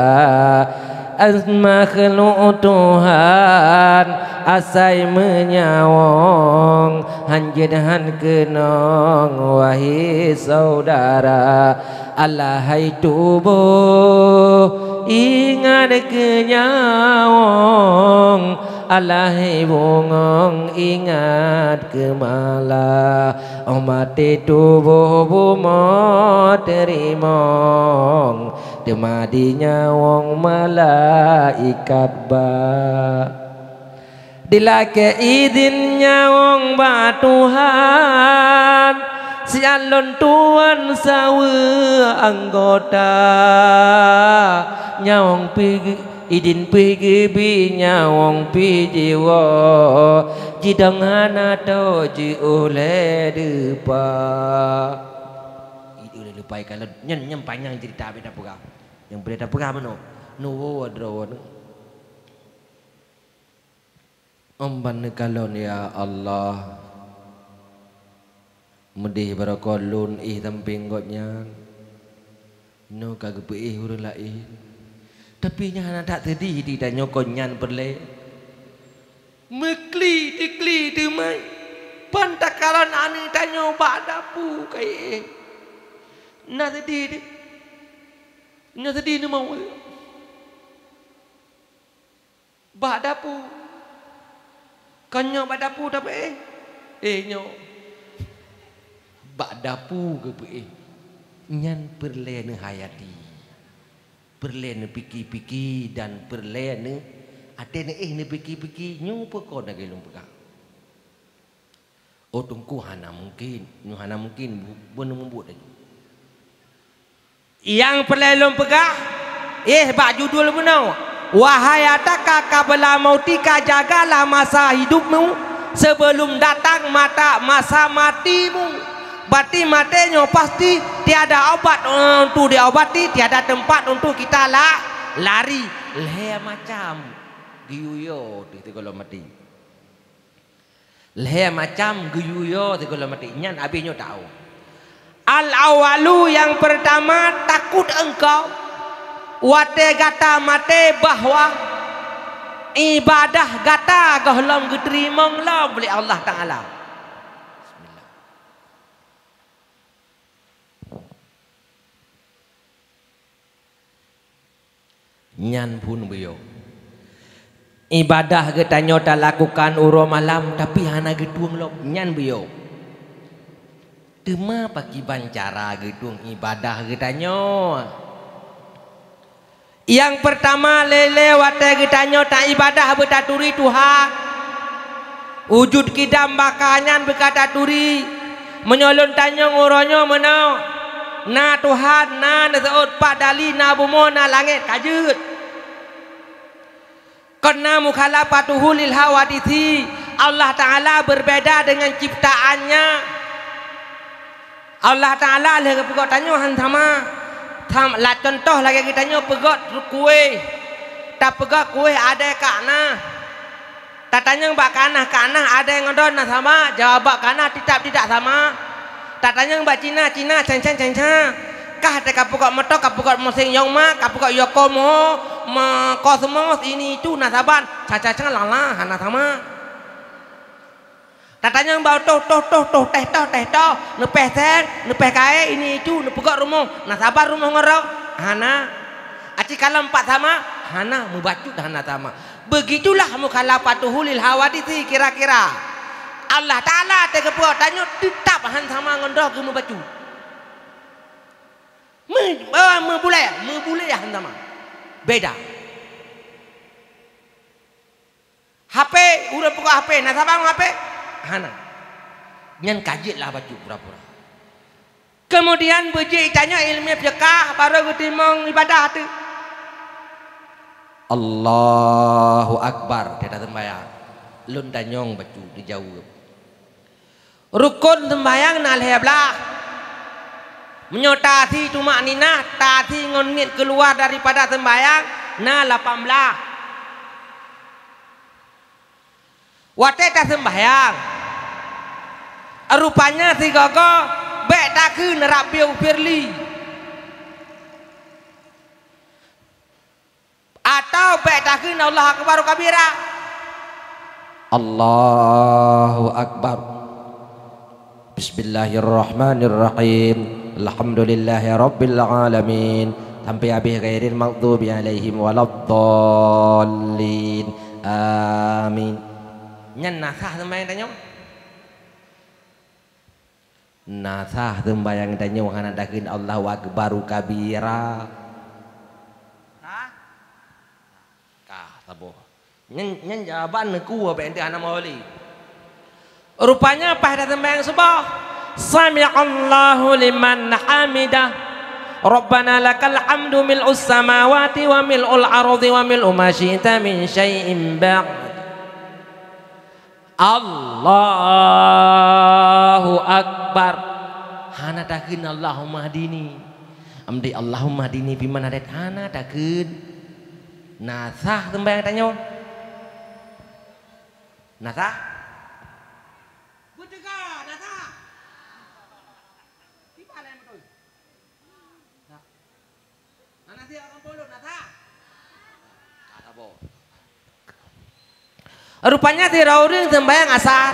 As makhluk Tuhan asai meunyawöng, hanjeuet han keunong, wahé syedara. Alahai tuboh ingat keu nyawöng, alahai bungöng ingat keu mala. Óh maté tuboh bumoe teurimong, teuma di nyawöng malaikat ba. Dilakée idin nyawöng bak Tuhan, siat lôn tuwan saweue anggota. Nyawöng pih geu-, idin pih geubi, nyawöng pih jiwoe, jidong hana toe jiôh lé deupa. Jiôh lé deupa ikalon, nyan, nyan panyang ceurita beda peugah. Nyang beda peugah meunoe, nuwoe droeneuh. Óh ban neukalon, ya Allah, meudeh barokon lôn éh sampéng gobnyan, nyoe ka geupeuéh ureuëng laén. Tapi nyan hana that seudeh di tanyoe kon nyan peureulée. Meukli-teukli teuma, ban takalon aneuk tanyoe bak dapu ka éh. Na seudeh di, na seudeh neumawöt. Bak dapu. Kon nyoe bak dapu tapeuéh? Eh, nyoe. Bak dapu geupeuéh. Nyan peureulée neuhayati. Peureulée neupiki-piki dan peureulée neu-, até neuéh neupiki-piki, nyoe peue kon lagée lôn peugah. Oh, Teungku, hana mungken. Nyoe hana mungken bu-, beuneumeubeuet laju. Nyang peureulée lôn peugah, éh, bak judul bunoe, "Wahai ataka qabla mautika, jagalah masa hidupmu sebelum datang mata, masa matimu." Berarti maté nyoe pasti tiada obat untuk diobati, tiada tempat untuk kita la-, lari. Lhée macam geuyue teuh sigohlom maté. Lhée macam geuyue sigohlom maté, nyan abéh nyoe tahu. Al-awwalu, nyang peurtama, takot engkau watée gata maté bahwa ibadah gata gohlom geuteurimong lom lé Allah Taala. Bismillah. Nyan phon beuyo. Ibadah geutanyoe talakukan uroe malam, tapi hana geutueng lom. Nyan beuyo. Teuma pakriban cara geutueng ibadah geutanyoe? Nyang peurtama, lé-lé watée geutanyoe taibadah beutaturi Tuhan. Wujud kidam baka nyan beukataturi. Meunyoe lôn tanyong uroe nyoe meunoe, na Tuhan, na neuseuôt pat dali, na bumoe, na langét, ka jeuet. Karena mukhalafatuhu lil hawaditsi, Allah Taala berbeda dengan ciptaannya. Allah Taala lheueh geupeugah tanyoe han sama. Tham-, la contoh lagée geutanyoe peugét kueh. Tapeugét kueh adée kak na. Tatanyong bak kak na, kak na adée ngon droe na sama? Jaweueb bak kak na, titap tidak sama. Tatanyong bak Cina, Cina, China, China. Kah teuka peugét moto, ka peugét meuseng Yongma, ka peugét Yokomo, me-, Cosmos, ini itu na saban? Cha, cha, cha, la, la, hana sama. Tatanyong bak toh, toh, toh, toh, teh, toh, teh, toh, neupeh seng, neupeh kae, ini itu, neupeugét rumoh, na saban rumoh ngon droe? Hana. Aci kalon pat sama? Hana, meubacut hana sama. Begitulah mukhalafatuhu lil hawaditsi kira-kira. Allah Taala teugeupeu tanyoe teutab han sama ngon droe geumeubacut. Me-, me-, meubulée, meubulée han sama. Beda. H P, ureuëng peugah H P, na saban H P? Hana. Nyan ka jeuet lah bacut pura-pura. Keumudian beujeuet tanyoe iéleumé fiqah, barô geutimong ibadah teuh. Allahu Akbar, teuka seumbahyang. Lôn tanyong bacut dijaweueb. Rukon seumbahyang na lhée blaih. Meunyoe tasi tumakninah, tasi ngon niet keuluwa daripada seumbahyang na lapan blaih. Watée taseumbahyang, rupanya sigoe-goe bék takheun Rabbighfirli. Atau bék takheun Allahu Akbar kabira. Allahu Akbar. Bismillahirrahmanirrahim. Alhamdulillahirabbil alamin. Sampai habéh, ghairil maghdubi alaihim waladdallin. Amin. Nyan na sah seumbahyang tanyoe? Na sah seumbahyang tanyoe hana takheun Allahu Akbaru kabira? Sah? Ka saboh. Nyan, nyan jawaban neuku bék teuh hana meuholi. Rupanya paih taseumbahyang suboh. Sami'allahu liman hamidah. Rabbana lakal hamdu mil'us samawati wa mil'ul ardi wa mil'u ma syi'ta min syai'in ba'd. Allahu Akbar. Hana takheun Allahumma hdini. Amdi Allahumma hdini fi man hadait, hana takheun. Na sah seumbahyang tanyoe? Na sah? Beuteuka, na sah? Kiban laén beutôi. Nah. Hana siap lam polot, na sah? Ka saboh. Rupanya sidroe ureuëng seumbahyang asar.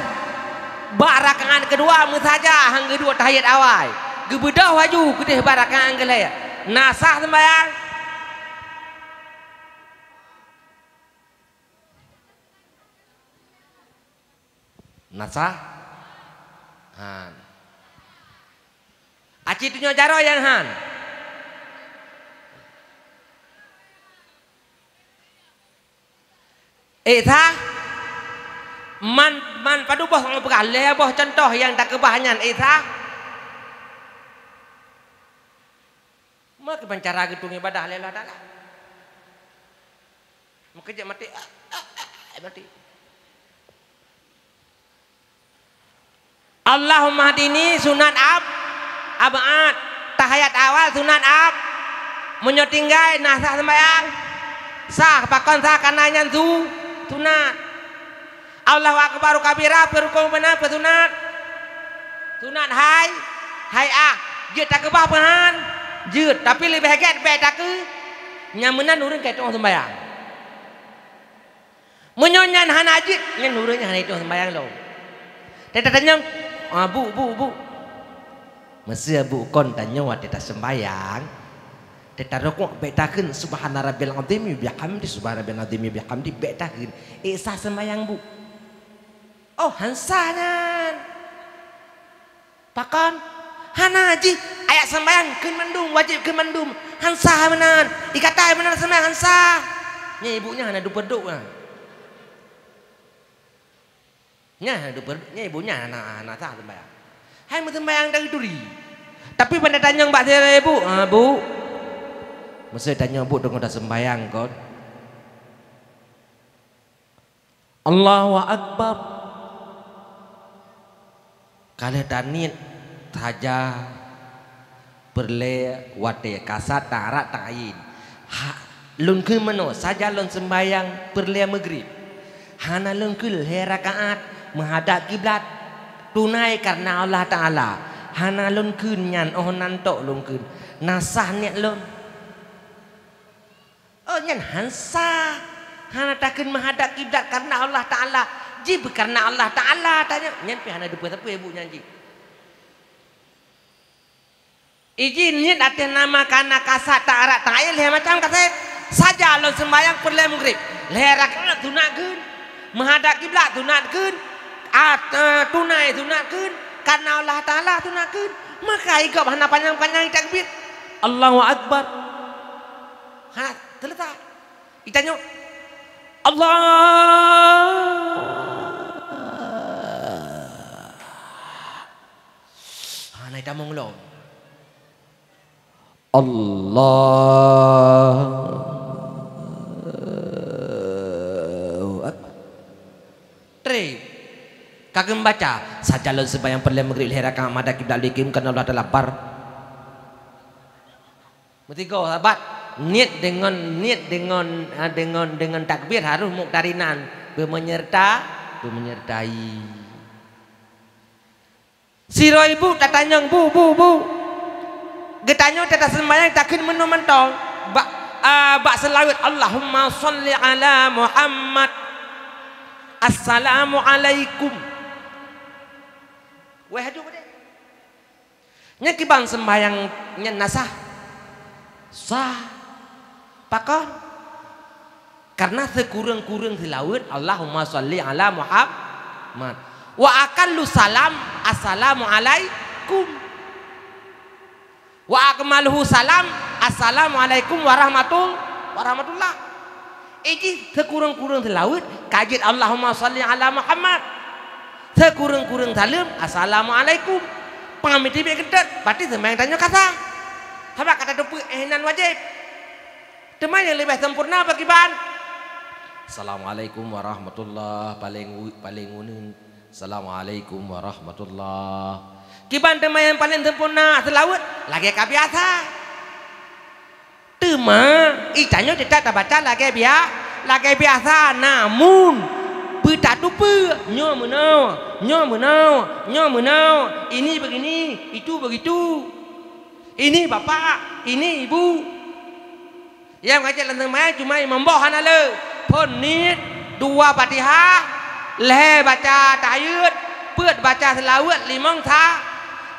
Bak rakaat keudua meusaja han geuduek tahiyat awai. Geubeudôh laju keudeh bak rakaat keulhée. Na sah seumbahyang? Na sah? Han. Aci tunyok jaroe nyang han. Eh, sah? Man, man padub boh, peugah lhée boh cuntoh nyang takeubah nyan, eh, sah? Meukeubah cara geutung ibadah lé Allah Taala. Meukeujeuet maté, ah, ah, ah, maté. Allahumma hdini sunat ab-, ab'ad. Tahiyat awai sunat ab-, meunyoe tinggai na sah seumbahyang. Sah, pakon sah, kana nyan su-, sunat. Allahu Akbar kabira, peurukon beuna, peusunat. Sunat hai, hai ah. Jeuet takeubah peuhan? Jeuet, tapi leubeh gét bék takeu. Nyang meunan ureuëng ka itong seumbahyang. Meunyoe nyan hana jeuet, nyan ureuëng nyan hana itong seumbahyang lom. Teutatanyong, ah, bu, bu, bu. Meuseu bu kon tanyoe watée taseumbahyang, Teutarukok bék takheun, "Subhana rabbil azim wa bihamdi, subhana rabbil azim wa bihamdi," bék takheun. Ék sah seumbahyang bu? Oh, han sah nyan. Pakon? Hana jih. Ayat seumbahyang kheun mandum, wajéb kheun mandum. Han sah meunan. Ikatai meunan seumbahyang han sah. Nyan ibu nyan hana dupeudok nyan. Nyan, nyan ibu nyan hana, hana sah seumbahyang. Hai meuseumbahyang dari duri. Tapi ban tanyong bak sidroe ibu, "Ah, bu, meuseu tanyoe bu deungon taseumbahyang kon?" Allahu Akbar. Ka lheueh taniet saja. Peureulée watée kasat taarak taayén. Ha, lôn kheun meunoe, sajan lôn seumbahyang peureulée meugrib. Hana lôn kheun lhée rakaat meuhadab kiblat tunai kareuna Allah Taala. Hana lôn kheun nyan, óh nan tok lôn kheun. Na sah niet lôn? Oh, nyan han sah. Hana takheun meuhadab kiblat kareuna Allah Taala. Jih beu kareuna Allah Taala tanyoe. Nyan pih hana teupeue sapeue ibu nyan jih. Iji niet ateueh nama kana kasat taarak taayén lhée macam kasét. Sajan lôn seumbahyang peureulée meugrib. Lhée rakaat sunat kheun. Meuhadab kiblat sunat kheun. Ah, eh, tunai sunat kheun. Kareuna Allah Taala sunat kheun. Maka igob hana panyang-panyang takbir. Allahu Akbar. Ha, teuleutak. Itanyoe, Allah. Ha, na itamong lom. Allahu Akbar. Trép. Ka geumeubaca, sajan lôn seumbahyang peureulée meugrib lhée rakaat meuhadab kiblat lôn kheun kareuna Allah Taala bar. Meusigoe sahabat, niet deungon, niet deungon, ah, deungon, deungon takbir harôh muktarinan, beumeunyeurta, beumeunyeurtai. Sidroe ibu tatanyong, "Bu, bu, bu, geutanyoe taseumbahyang takheun meunoe mantong bak, ah, bak seulaweuet, Allahumma shalli ala Muhammad, assalamualaikum." Wéh aju beudeh. Nyan kiban seumbahyang nyan na sah? Sah. Pakon? Karena sikureueng-kureueng seulaweuet, Allahumma shalli ala Muhammad. Wa aqallu salam, assalamualaikum. Wa akmaluhu salam, assalamualaikum warahmatul-, warahmatullah. Iji sikureueng-kureueng seulaweuet, ka jeuet Allahumma shalli ala Muhammad. Sikureueng-kureueng saleuem, assalamualaikum. Peumiet teubiet keudeh, berarti seumbahyang tanyoe ka sah. Sabab ka tateupeue, eh, nan wajéb. Teuma nyang leubeh sempurna pakriban? Assalamualaikum warahmatullah, paleng u-, paleng uneuen. Assalamualaikum warahmatullah. Kiban teuma nyang paleng sempurna seulaweuet lagée ka biasa. Teuma, itanyoe teutap tabaca lagée bia-, lagée biasa, namun, beutateupeue, nyoe meunoe, nyoe meunoe, nyoe meunoe, ini begini, itu begitu. Ini bapak, ini ibu. Nyang wajéb lam teumanyong cuma imam boh hana le. Phon niet, dua Fatihah, lhée baca tahiyat, peuet baca seulaweuet, limong sa-,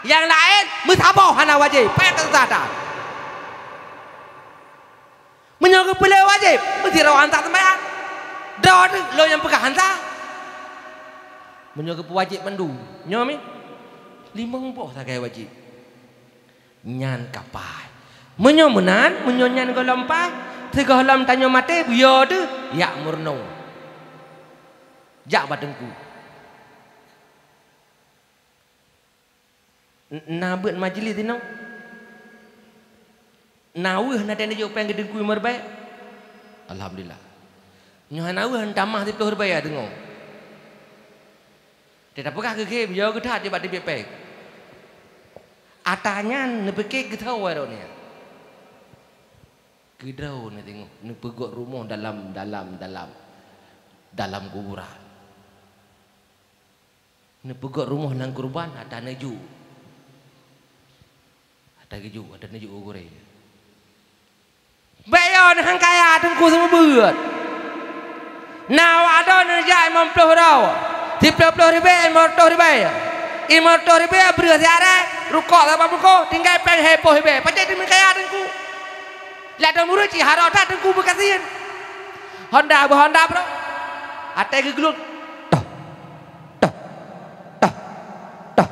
nyang laén meusaboh hana wajéb. Payah teuh sah that. Meunyoe geupeulhée wajéb, meusidroe han sah seumbahyang. Droe teuh lôn nyang peugah han sah. Meunyoe geupeuwajéb mandum, nyoe mi, limong boh sagai wajéb. Nyan ka paih. Meunyoe meunan, meunyoe nyan gohlom paih, sigohlom tanyoe maté, beuyoe teuh, jak meurunoe. Jak bak teungku. N-, na beuet majelis inoe? Na weueh na teuneuk jok péng keu teungku limong ribée? Alhamdulillah. Nyoe hana weueh, tamah siplôh ribée teungoh. Teupeugah keu geuh, beuyoe geuh that bak teubiet péng. Ata nyan neupiké keudroe droeneuh. Keudroe neuh teungoh, neupeugöt rumoh dalam, dalam, dalam, dalam kuburan. Neupeugöt rumoh lam kuburan, ata neuju. Ata geuju, ata neuju u gurée. Bék yo neuh han kaya teungku seumeubeuet. Na awak droeneuh jak limong plôh droe, siplôh plôh ribée, limong reutôh ribée. Limong reutôh ribée breueh siarée, rukok saban muko, tinggai péng lhée plôh ribée. Pacé teumeuet kaya teungku? Ladôm ureuëng cit harok that teungku beukasian. Honda beuhonda bro. Até geuglot. Toh. Toh. Toh. Toh.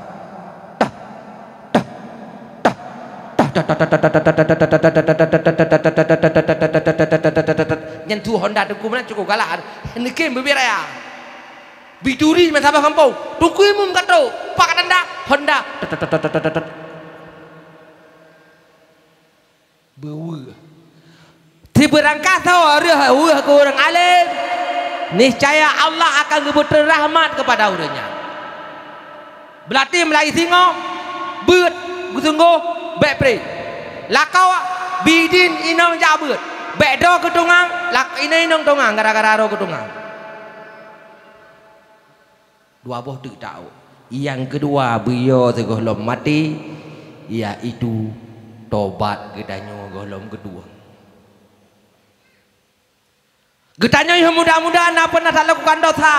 Toh. Nyan su honda teungku meunan cukup galak. Neukem beubiet raya. Biduri meusaboh gampông. Teungku imum gato. Pak tanda honda. Beuweueh. Sibeurangkat soe reueh weueh keu ureuëng além, niscaya Allah akan geubeuteun rahmat keupada ureuëng nyan. Beulati meulayi singoh, beuet, beusunggoh, Bèk pré. Lakoe bidin inong jak beuet. Bèk droe keutungang, lak-, inong-inong tungang gara-gara droe keutungang. Dua boh teuk taôt. Nyang keudua, beuyo sigohlom maté, yaitu tobat geutanyoe gohlom geutueng. Geutanyoe nyang muda-muda na peunah talakukan dosa.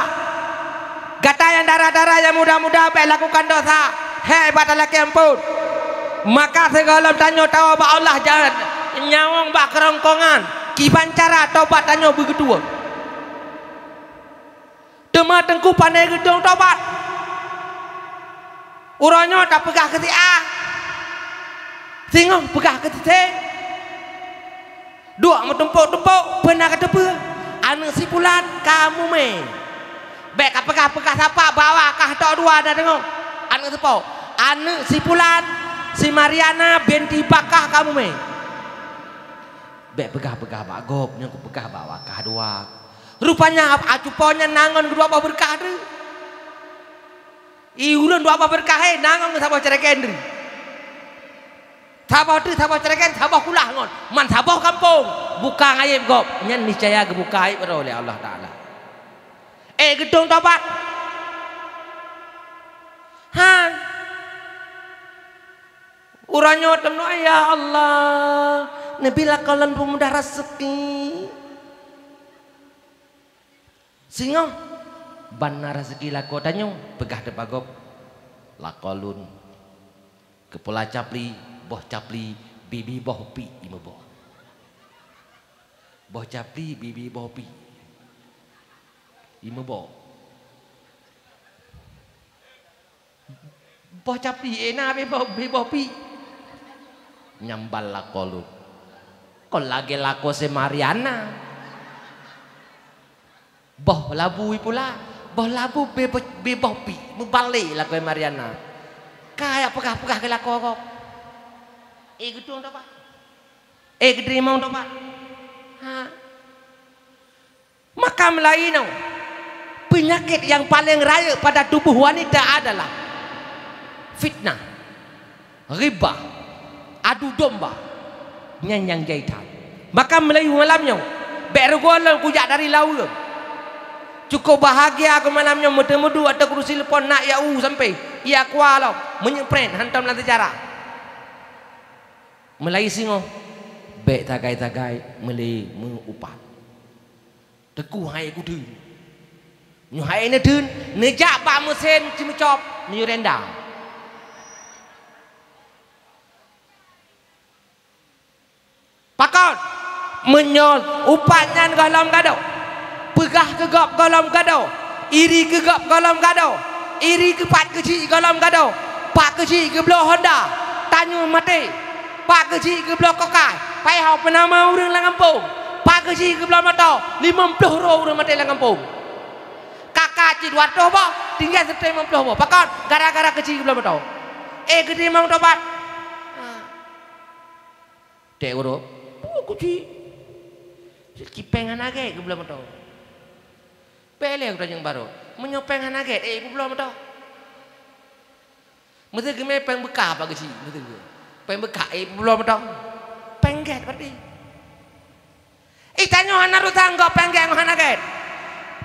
Gata nyang dara-dara nyang muda-muda bèk lakukan dosa. Hék bak talakèe ampôn. Maka sigohlom tanyoe tawoe bak Allah, jangan nyawöng bak keurongkongan. Kiban cara tobat tanyoe beugeutueng. Teuma Teungku pandai geutueng tobat. Uroe nyoe tapeugah keu si A, singoh peugah keu si C. Duek meutumpôk-tumpôk, peue na kateupeue? Aneuk si Pulan ka mumè. Bèk kapeugah-peugah sapat, bak awak kah tok dua na deungoe. Aneuk si po? Aneuk si Pulan, si Mariana binti Bakah ka mumè. Bèk peugah-peugah bak gob, nyoe kupeugah bak awak kah dua. Rupanya, a, cupo nyan na ngon keudua boh beureukat deuh. I ureueng dua boh beureukat, he, na ngon saboh ceureuken deuh. Saboh deuh, saboh ceureuken, saboh kulah ngon. Man saboh gampông. Buka aib gob. Nyan niscaya geubuka aib droe lé Allah Taala. Eh, geutueng tobat. Han. Uroe nyoe teuma, "Ya Allah, neubi lakoe lôn peumudah raseuki." Singoh ban na raseuki lakoe tanyoe, peugah teuk bak gob, "Lakoe lôn keupeula capli, boh capli bibi boh pik imeubok." Boh capli bibi boh pik imeubok. Boh capli, eh, na bibi boh, bibi boh pik. Nyambal lakoe lôn. Kon lagèe lakoe si Mariana. Boh labu ipula, boh labu bibi boh, bibi boh pik. Meubalek lakoe Mariana. Ka jak peugah-peugah keu lakoe gob. Eh, geutueng tobat. Eh, geuteurimong tobat. Ha. Maka meulayeue nyoe, peunyakét nyang paleng rayeuk pada tuboh wanita adalah fitnah, ghibah, adu domba. Nyan nyang jai that. Maka meulayeue malam nyoe, bèk rugoe lôn kujak dari laweue. Cukôp bahagia keu malam nyoe, meuteumeuduek ateueh kurusi leuphon, na jak u sampé, jak kua lom, meunyeuk preh hantom lam seujarah. Meulayeue singoh, bèk sagai-sagai meulé meu-upat. Teungku hai kutheun. Nyoe hai neutheun, neujak bak meusén ceumeucop, neuyue renda. Pakon? Meunyoe upat nyan gohlom gadôh, peugah keu gob gohlom gadôh, iri keu gob gohlom gadôh, iri keu pat keuchik gohlom gadôh, pat keuchik geubloe honda, tanyoe maté, pat keuchik geubloe kokai, payah peunama ureueng lam gampông, pat keuchik geubloe moto, limong ploh droe ureueng maté lam gampông. Kaka cit dua reutôh boh, tinggai seureutôh limong ploh boh. Pakon? Gara-gara keuchik geubloe moto. Eh, geuteurimong tobat. Ha. Teuh uroe, peue kuci? Cit péng hana gèt geubloe moto. Pèng lé geutanyoe barô. Meunyoe péng hana gèt, eh, geubloe moto. Meuseu geumè péng beukah bak geuchik, meuseu geumè. Péng beukah, eh, geubloe moto. Péng gèt berarti. Eh, tanyoe hana urusan gob péng gèt ngon hana gèt.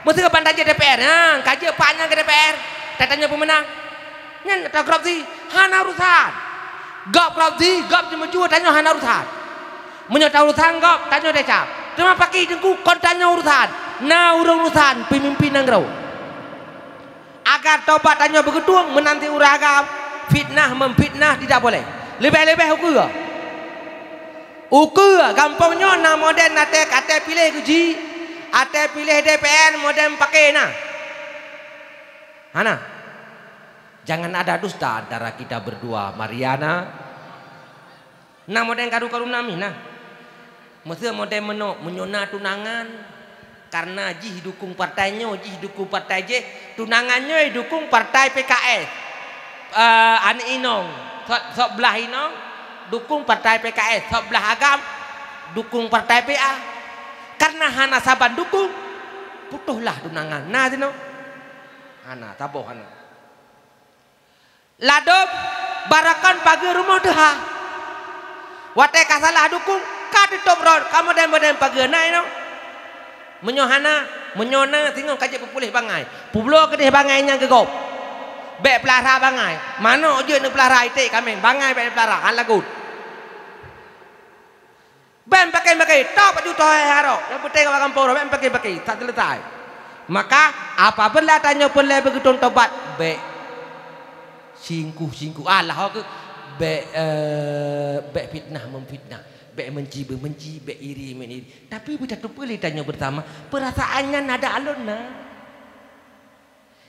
Meuseu ban tajak D P R, ha, ka jeuet pak nyan keu D P R, tatanyoe peumeunang. Nyan ata korupsi, hana urusan. Gob korupsi, gob jimeucue, tanyoe hana urusan. Meunyoe ta urusan gob, tanyoe teucap. Teuma pakri Teungku kon tanyoe urusan, na ureueng urusan peumimpin nanggroe. Agar tobat tanyoe beugeutueng, meunan sit ureueng agam, fitnah memfitnah tidak boleh. Leubeh-leubeh ukeue. Ukeue gampông nyoe na model até, até piléh geuji, até piléh D P R model paké na. Hana. Jangan ada dusta antara kita berdua, Mariana. Na model karu-karu na mih na. Meuseu model meunoe, meunyoe na tunangan, karena jih dukung partai nyoe, jih dukung partai jéh, tunangan nyoe dukung partai P K S. Eh, aneuk inong, sot, sot blah inong, dukung partai P K S, sot blah agam, dukung partai P A. Karena hana saban dukung, putôhlah tunangan. Na sinoe? Hana, saboh hana. Ladôm barakon pageue rumoh teuh ha. Watée ka salah dukung, ka teutôb rot, ka modern-modern pageue na inoe. Meunyoe hana, meunyoe na singoh ka jeuet peupuléh bangai. Peubloe keudeh bangai nyang geugob. Bék peulara bangai. Manök jeuet neupeulara, iték kaméng, bangai bék neupeulara, han lagot. Bék pakè-pakè, tok baju toh hai harok. Nyang peunteng bak gampông, bék pakè-pakè, that seuleusoe. Maka, apabila tanyoe peureulée beugeutôn tobat, bék singkuh-singkuh. Alah, oke. Bék, eh, bék fitnah memfitnah, bék benci membenci, bék iri mengiri. Tapi beutateupeue lé tanyoe bersama, peurasaan nyan ada alon na.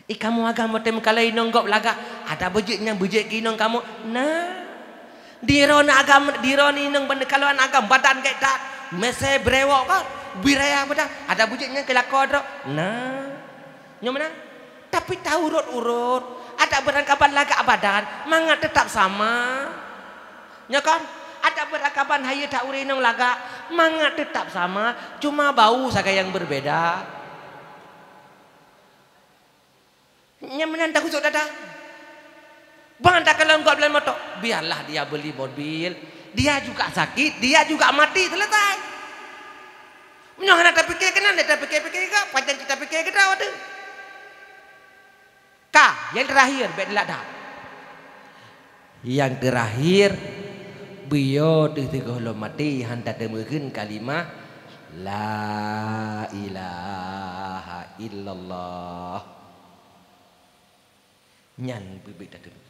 I kamoe agam watée meukalon inong gob lagak, ada beujeuet nyang beujeuet keu inong kamoe? Na. Di droeneuh agam, di droeneuh inong ban kalon agam badan gét that, meusé brewok ka, biraya badan, ada beujeuet nyang keu lakoe droe? Na. Nyoe meunan. Tapi taurot-urot, ada beurangkaban lagak badan, mangat teutap sama. Nyoe kan? Ada beurangkaban hayeu that ureuëng inong lagak, mangat teutap sama, cuma bau sagai nyang berbeda. Nyang meunan takusok dada. Ban takalon gob lam moto, biarlah dia beli mobil, dia juga sakit, dia juga mati, selesai. Meunyoe hana tapike keunan, dia tapike-pike juga, pajan kita pike kita waktu. Ka, yang terakhir, bék dilak that. Nyang teurakhir, beuyo teuh sigohlom maté han tateumeukeun kalimah la ilaha illallah. Nyan beubiet tateumeukeun.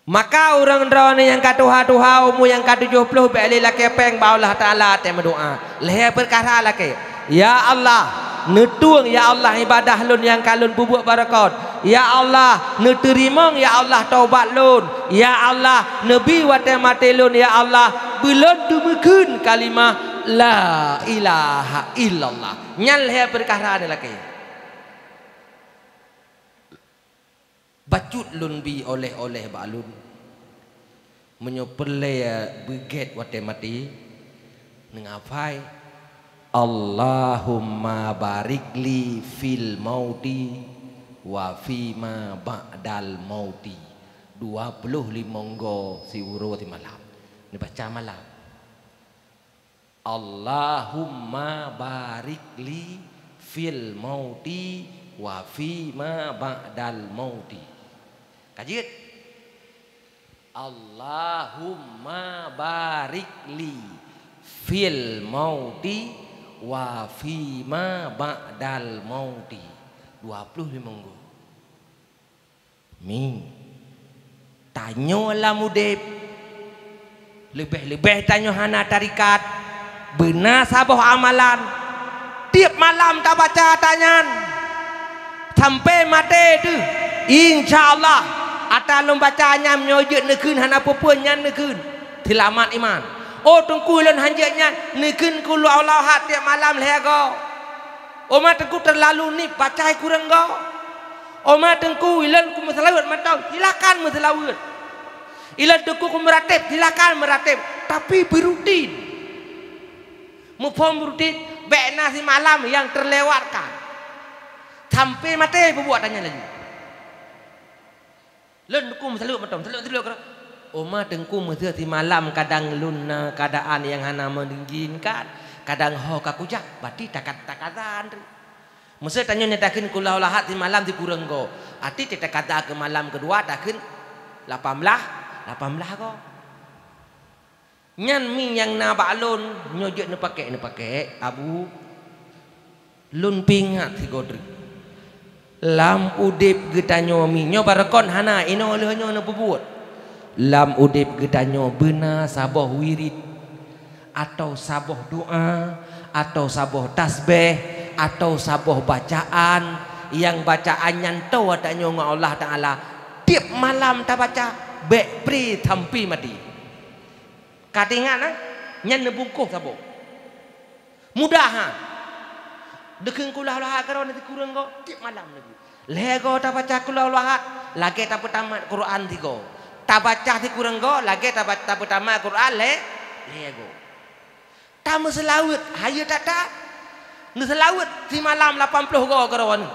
Maka ureuëng droeneuh nyang ka tuha-tuha, umu nyang ka tujoh ploh, bék lé lakée péng bak Allah Taala, teuh meudoá. Lhée peukara lakée, "Ya Allah, neutueng, ya Allah, ibadah lôn nyang ka lôn peubuet barokot. Ya Allah, neuteurimong, ya Allah, tobat lôn. Ya Allah, neubi watée maté lôn, ya Allah, beulôn teumeukeun kalimah la ilaha illallah." Nyan lhée peukara nyan lakée. Bacut lôn bi oleh-oleh bak lôn. Meunyoe peureulée beugét watée maté, neuhafai, "Allahumma barik li fil mauti wa fima ba'dal mauti." Dua ploh limong goe siuroe simalam. Neubaca malam. "Allahumma barik li fil mauti wa fima ba'dal mauti." Ka jeuet. "Allahumma barik li fil mauti wa fima ba'dal mauti." Dua ploh limong goe. Mi, tanyoe lam udeb, leubeh-leubeh tanyoe hana tarikat, beuna saboh amalan, tieb malam tabaca ata nyan, sampoe maté teuh, insya Allah, ata lôn baca nyan meunyoe jeuet neukheun hana peue-peue nyan neukheun, seulamat iman. Oh Teungku, lôn hanjeuet nyan, neukheun Qul Huwallahu Ahad tieb malam lhée goe. Oh ma Teungku, teulalu nib, baca kureueng goe. Oh ma Teungku, ilôn ku meuseulaweuet mantong, silakan meuseulaweuet. Ilôn Teungku ku meurateb, silakan meurateb. Tapi beurutin. Muphom beurutin, bék na simalam nyang teulewatkan. Sampoe maté peubuet ata nyan laju. Lôn Teungku meuseulaweuet mantong, seulaweuet-seulaweuet keudroe. Oh ma Teungku, meuseu simalam kadang lôn na keuadaan nyang hana meungizinkan, kadang ho ka kujak, berarti takat-, takaza. Meuseu tanyoe nyan takheun Qul Huwallahu Ahad simalam sikureueng goe, arti teuh takaza keu malam keudua takheun lapan blaih, lapan blaih goe. Nyan mi nyang na bak lôn, nyoe jeuet neupakék, neupakék, Abu. Lôn peuingat sigoe treuk. Lam udeb geutanyoe mi, nyoe barokon hana, inoe lheueh nyoe neupeubuet. Lam udeb geutanyoe beuna saboh wirid, atawa saboh doa, atawa saboh tasbeh, atawa saboh bacaan, nyang bacaan nyan toe tanyoe ngon Allah Taala. Tieb malam tabaca, bék pri sampoe maté. Ka teuingat, eh? Nyan neubungkôh saboh. Mudah, ha? Deukheun Qul Huwallahu Ahad keudroe sikureueng goe, tieb malam laju. Lhée goe tabaca Qul Huwallahu Ahad, lagée tapeutamat Quran sigoe. Tabaca sikureueng goe, lagée taba-, tapeutamat Quran lhée, lhée goe. Tameuseulaweuet, hayeu that-that. Neuseulaweuet simalam lapan ploh goe keudroe nyoe.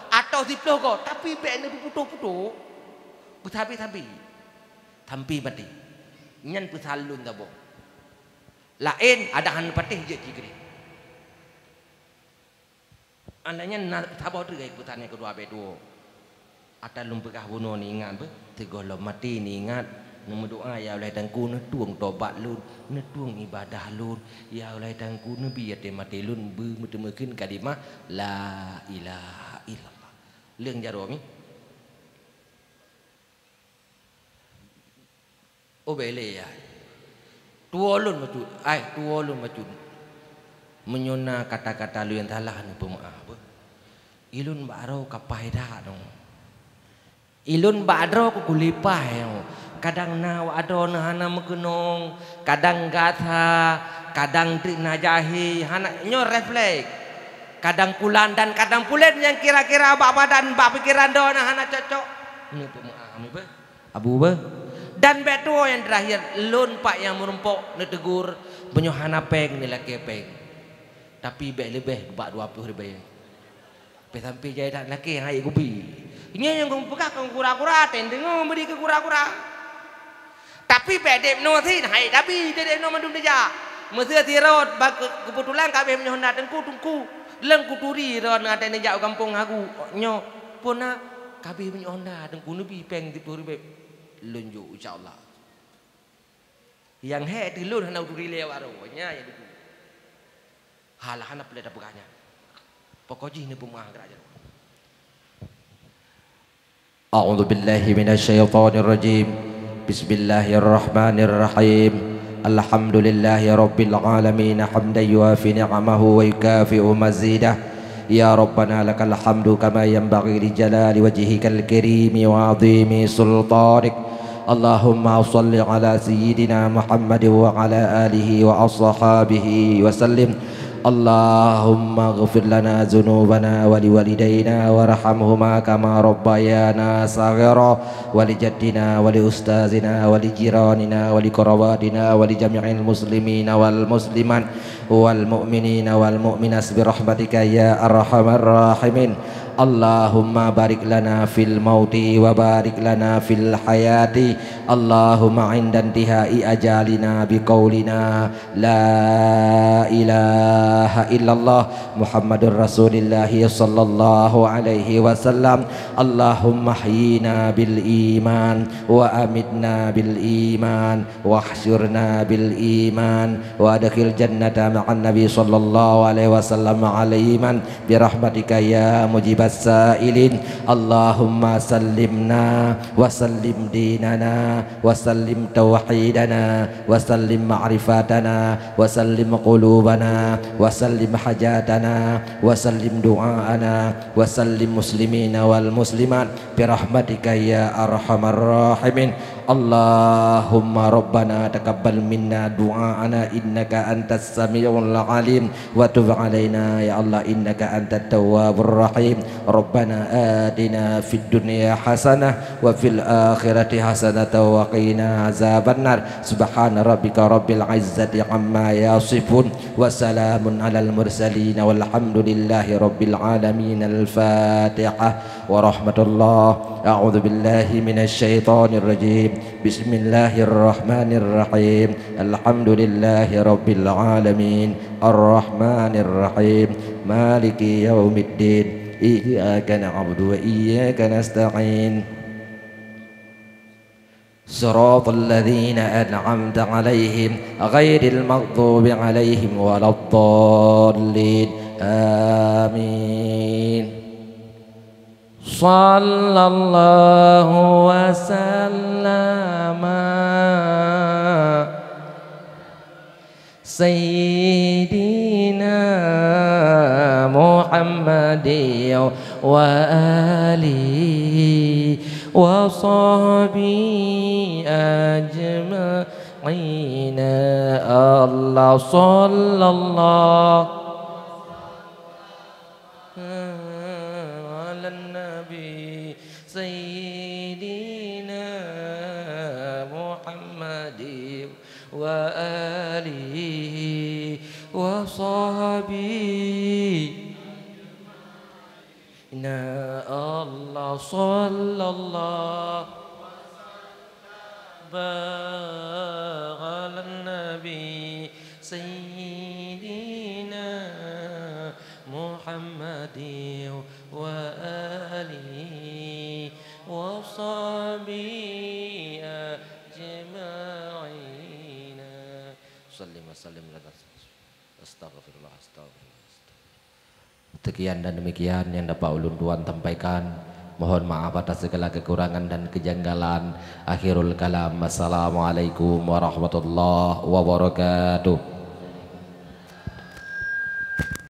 Atawa siploh goe, tapi bék neupeuputoh-putoh. Beusabe-sabe. Sampoe maté. Nyan peusan lôn saboh. Laén, adak hana patéh jeuet jigreh. Alheuh nyan na saboh treuk keusan nyang keudua bék tuwoe. Ata lôn peugah bunoe neuingat beuh, sigohlom maté neuingat, neumeudoá, "Ya Allah Tuhanku, neutueng tobat lôn, neutueng ibadah lôn. Ya Allah Tuhanku, neubi até maté lôn beumeuteumeukheun kalimah la ilaha illallah." Leueng jaroe mi. Oh, bèk lé, ai. Tuwoe lôn bacut, ai, tuwoe lôn bacut. Meunyoe na kata-kata lôn nyang salah, neupeumeu'ah beuh. Ilôn bak droe ka paih that nyoe. Ilôn bak droe keu kulipah nyoe. Kadang na awak droe neuh hana meukeunong, kadang gata, kadang treuk na jahé, hana, nyoe refleks. Kadang pulan dan kadang pulen nyang kira-kira bak badan, bak pikeran droe neuh hana cocok. Neupeumeu'ah mi beuh. Abu beuh. Dan bèk tuwoe nyang teurakhir, lôn pat nyang meurumpok neuteugur, meunyoe hana pèng neulakèe pèng. Tapi bèk leubeh bak dua ploh ribèe. Pih sampoe jai that lakèe nyang hana kubi. Nyoe nyang geupeugah kon kura-kura, teuntèe ngon meuri keu kura-kura. Tapi bèk dép noe sit, hai tabi dép noe mandum teuja. Meuseu sirot bak keu-, keubetulan ka abéh meunyoe honda teungku, teungku. Leueng kuturi droe neuh até neujak u gampông hagu. Nyoe, phon na, ka abéh meunyoe honda teungku neubi pèng siplôh ribèe. Lôn jok, insya Allah. Nyang hék teulôn hana uturi lé awak droe, nyan nyang dudu. Halah hana peureulèe tapeugah nyan. Pokok jih neupeumeu'ah geura jaroe. A'udzu billahi minasy syaithanir rajim. Bismillahirrahmanirrahim. Alhamdulillahi rabbil alamin, hamdan yuwafi ni'amahu wa yukafi'u mazidah. Ya Rabbana lakal hamdu kama yanbaghi li jalali wajhikal karimi wa 'azimi sultanik. Allahumma shalli ala sayyidina Muhammad wa ala alihi wa ashabihi wa sallim. Allahumma ighfir lana dzunubana wa liwalidaina warhamhuma kama rabbayana shaghira wa li jaddina wa li ustazina wa li jiranina wa li qarabatina wa li jami'il muslimina wal muslimat wal mu'minina wal mu'minat bi rahmatika ya arhamar rahimin. Allahumma barik lana fil mauti wa barik lana fil hayati. Allahumma 'inda intihai ajalina bi qaulina la ilaha illallah Muhammadur Rasulillah sallallahu alaihi wasallam. Allahumma ahyina bil iman wa amitna bil iman. Wahsyurna bil iman, wa adkhil jannata ma'an nabi sallallahu alaihi wasallam al iman, bi rahmatika ya mujibas sailin. Allahumma sallimna, wa sallim dinana, wa sallim tauhidana, wa sallim ma'rifatana, wa sallim qulubana, wa sallim hajatana, wa sallim du'aana, wa sallim muslimina wal muslimat, bi rahmatika ya arhamar rahimin. Allahumma rabbana taqabbal minna du'aana innaka antas samiul alim wa tub alaina ya Allah innaka antat tawwabur rahim. Rabbana atina fid dunya hasanah wa fil akhirati hasanatan wa qina azabannar. Subhana rabbika rabbil izzati amma yasifun. Wa salamun alal mursalin walhamdulillahi rabbil alamin. Al-Fatihah. Warahmatullah. A'udzu billahi minasy syaithanir rajim. Bismillahirrahmanirrahim. Alhamdulillahi rabbil alamin. Arrahmanirrahim. Maliki yaumiddin. Iyyaka na'budu wa iyyaka nasta'in. Siratal ladzina an'amta 'alaihim ghairil maghdubi 'alaihim waladdallin. Amin. Sallallahu wa sallama Sayyidina Muhammadin wa alihi wa sahbihi ajma'in. Allah sallallahu ala nabi Sayyidina Muhammadin wa alihi wa sahbihi. Inna Allah sallallahu ala nabi سيدنا محمد وآله وصحبه أجمعين. Sallim wa sallim ala Rasul. Astagfirullah, astagfirullah, astagfirullah. Sekian dan demikian yang dapat ulun tuan sampaikan. Mohon maaf atas segala kekurangan dan kejanggalan. Akhirul kalam. Assalamualaikum warahmatullahi wabarakatuh.